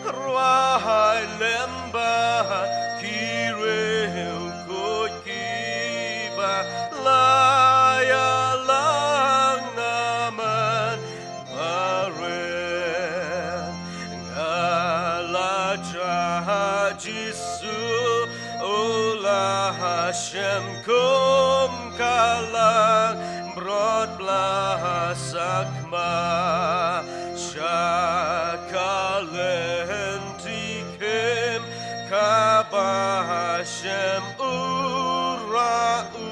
Rwai lem bad ki riew khuid kiba la ïalang namen barim. Nga la jah Jisu u la shem kum ka langbrot blasakma sha ka lynti khim kaba shem u Trai u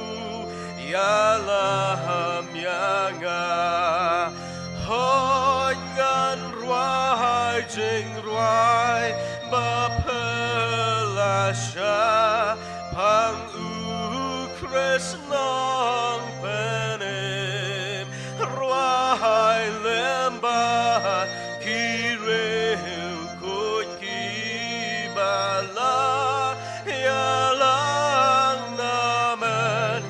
ïalam ïa nga. Hooid ngan rwai jingrwai ba phylla sha phang u Khrist Nongpynim. Rwai lem bad ki riew khuid kiba la ïalang namen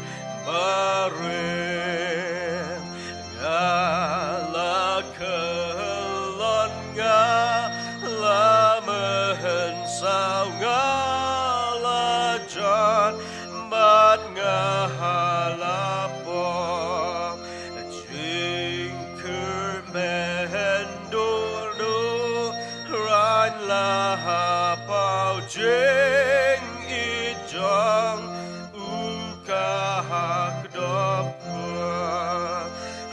barim. Nga la khlon, nga la mynsaw, nga la jan bad nga la pop. Jingkyrmen dur dur, Trai la paw jingïeit jong u ka kdup.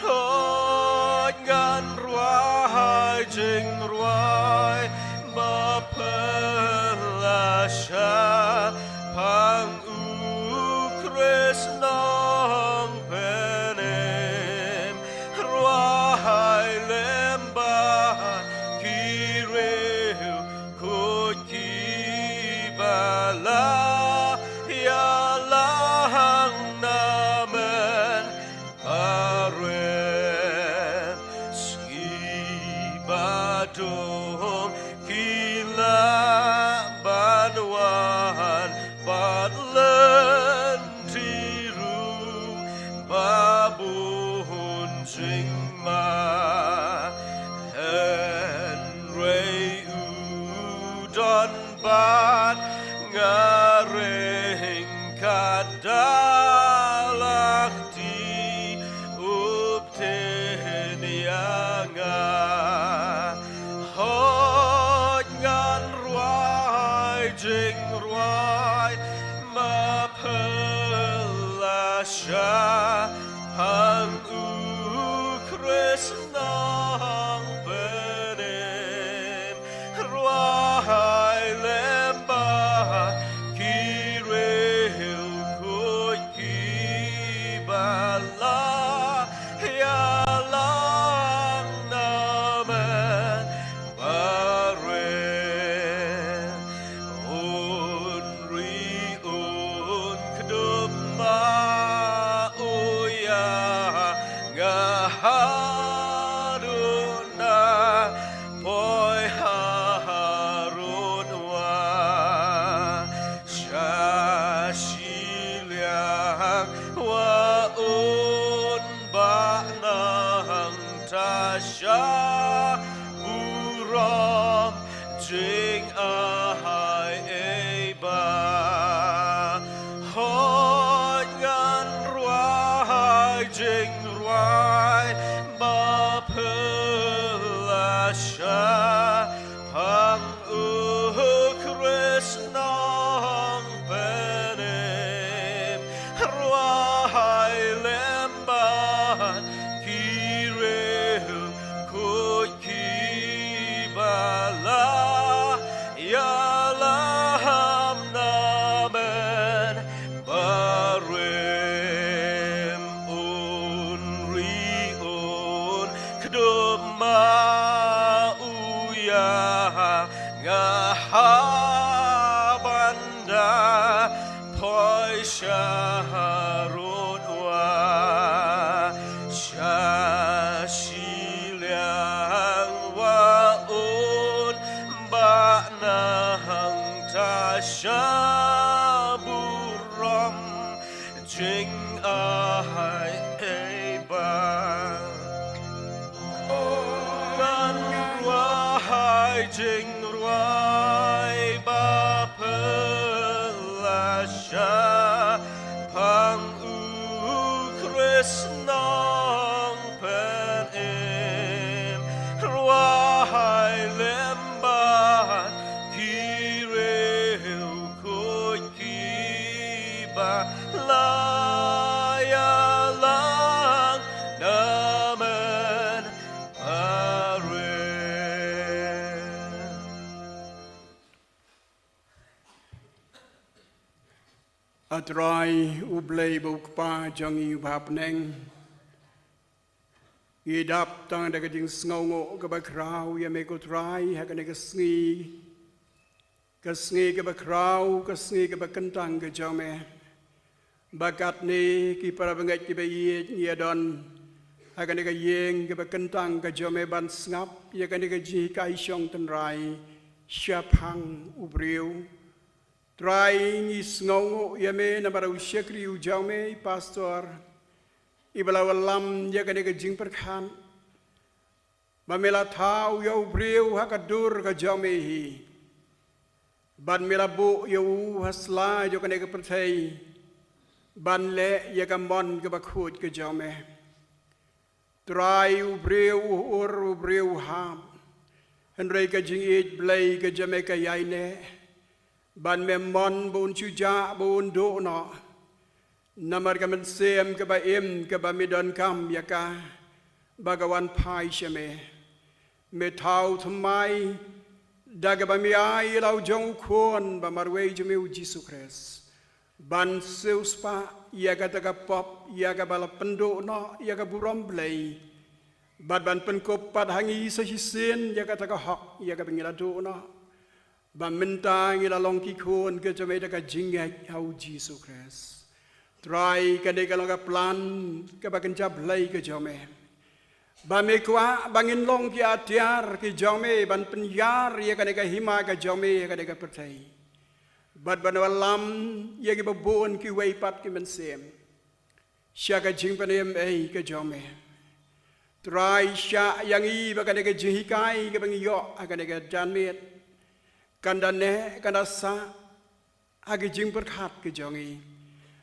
Hooid ngan rwai jingrwai ba phylla sha phang u Khrist Nongpynim. Rwai lem bad ki riew khuid kiba la ïalang namen barim. Sngi ba dum ki lah ban wan bad lynti ruh ba bun jingma. Hynrei u don bad nga, ryngkat da la kti u bteng ïa nga. Hooid ngan rwai jingrwai ba phylla sha phang u Khrist Nongpynim. Rwai lem bad ki riew khuid kiba la ïalang namen barim. Un ri un kdup ma u ïa nga haduh na poi harud wa. Sha shiliang wa un bah nangta sha burom jingai ei ba. Hooid ngan rwai jingrwai ba phylla sha phang u Khrist Nongpynim. Rwai lem bad ki riew khuid kiba la ïalam namen barim. Un ri un kdup ma u ïa nga ha ban da poi sha harud wa. Sha shiliang wa un bah nangta sha burom Jingrwai ba pynlasha pang u Khrist nongpynim, rwai lem bad ki riewkhuid kiba la ïalang na mynbarit. A Trai, U Blei ba u Kpa jong ngi uba ha bneng, ngi dap tang da ka jingsngewnguh kaba khraw ïa me ko Trai ha kane ka sngi, ka sngi kaba khraw, ka sngi kaba kyntang ka jong me. Ba katne ki para bangeit kiba ïeit ngi ïa don ha kane ka ïing kaba kyntang ka jong me ban sngap ïa kane ka jinghikai shong tynrai shaphang u briew. Trai, ngi sngewnguh ïa me namar u shakri u jong me i pastor, iba la wallam ïa kane ka jingpyrkhat ba me la thaw ïa u briew ha ka dur ka jong me hi, bad me la buh ïa u ha sla jong kane ka pyrthei ban leh ïa ka mon kaba khuid ka jong me. Trai, u briew u ur, u briew u hap, hynrei ka jingïeit Blei ka jong me ka ïaineh, bad me mon ba un shu jah, ba un duh noh. Namar ka mynsiem kaba im kaba me donkam ïa ka ba ka wan phai sha me. Me thaw thymmai da kaba me ai ïa la u jong u Khun ba marwei jong me u Jisu Khrist, ban siewspah ïa kata ka pop ïa kaba la pynduh noh ïa ka burom Blei, bad ban pynkup pat ha ngi sa shisien ïa kata ka hok ïa kaba ngi la duh noh. Ba mynta ngi la long ki khun ka jong me da ka jingngeit ha u Jisu Khrist. Trai, kane ka long ka plan kaba kynja Blei ka jong me, ba me kwah ba ngin long ki atiar ki jong me ban pynïar ïa kane ka hima ka jong me ha kane ka pyrthei, bad ban wallam ïa kiba bun kiwei pat ki mynsiem sha ka jingpynim ei ka jong me. Trai, shah ïa ngi ba kane ka jinghikai kaba ngi ïoh ha kane ka janmiet kan da neh, kan da sah ha ki jingpyrkhat ki jong ngi,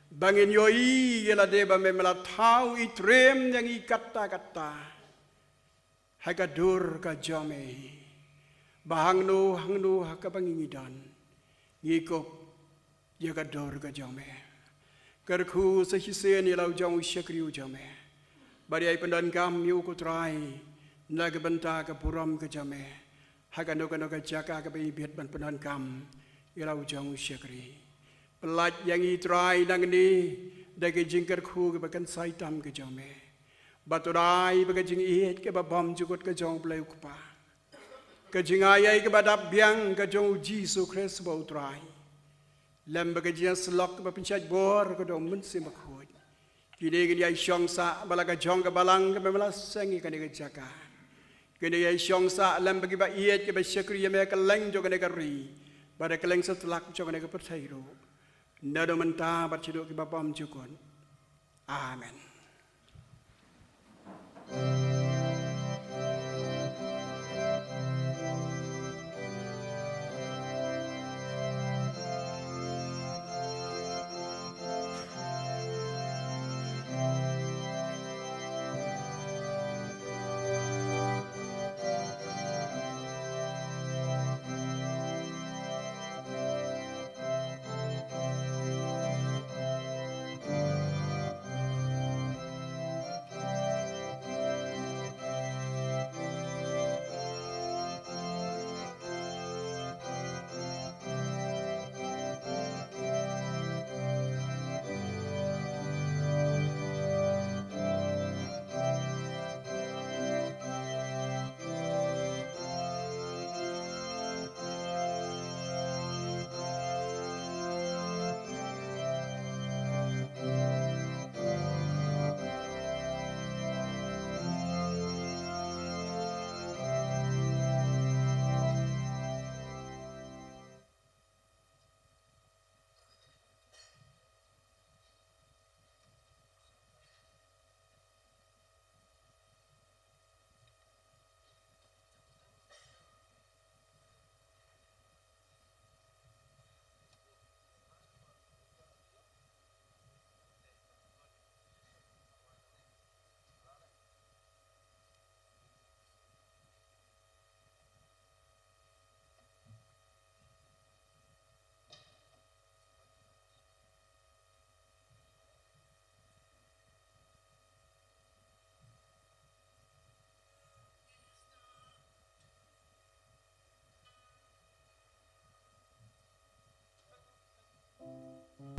ba ngin ïohi ïa lade ba me me la thaw i triem ïa ngi katta katta ha ka dur ka jong me, ba hangno hangno ha kaba ngi ngi don, ngi kup ïa ka dur ka jong me. Kyrkhu sa shisien ïa la u jong u shakri u jong me, bad ïai pyndonkam ïa u ko Trai na ka bynta ka burom ka jong me. Ha kano kano ka jaka kaba ngi bit ban pyndonkam ïa la u jong u shakri, pyllait ïa ngi Trai nangne da ki jingkyrkhu kiba kynsai tam ki jong me, bad Trai ba ka jingïeit kaba bymjukut ka jong u Blei u Kpa, ka jingai ei kaba dap biang ka jong u Jisu Khrist ba u Trai, lem bad ka jingïasyllok kaba pynshait bor ka jong u Mynsiem Bakhuid, kine ngin ïai shong sah ba la ka jong ka balang kaba me la seng ïa kane ka jaka. Kine ïai shong sah lem bad kiba ïeit kiba shakri ïa me ha kylleng jong kane ka ri, bad ha kylleng satlak jong kane ka pyrthei ruh, naduh mynta bad shaduh kiba bymjukut. Amen.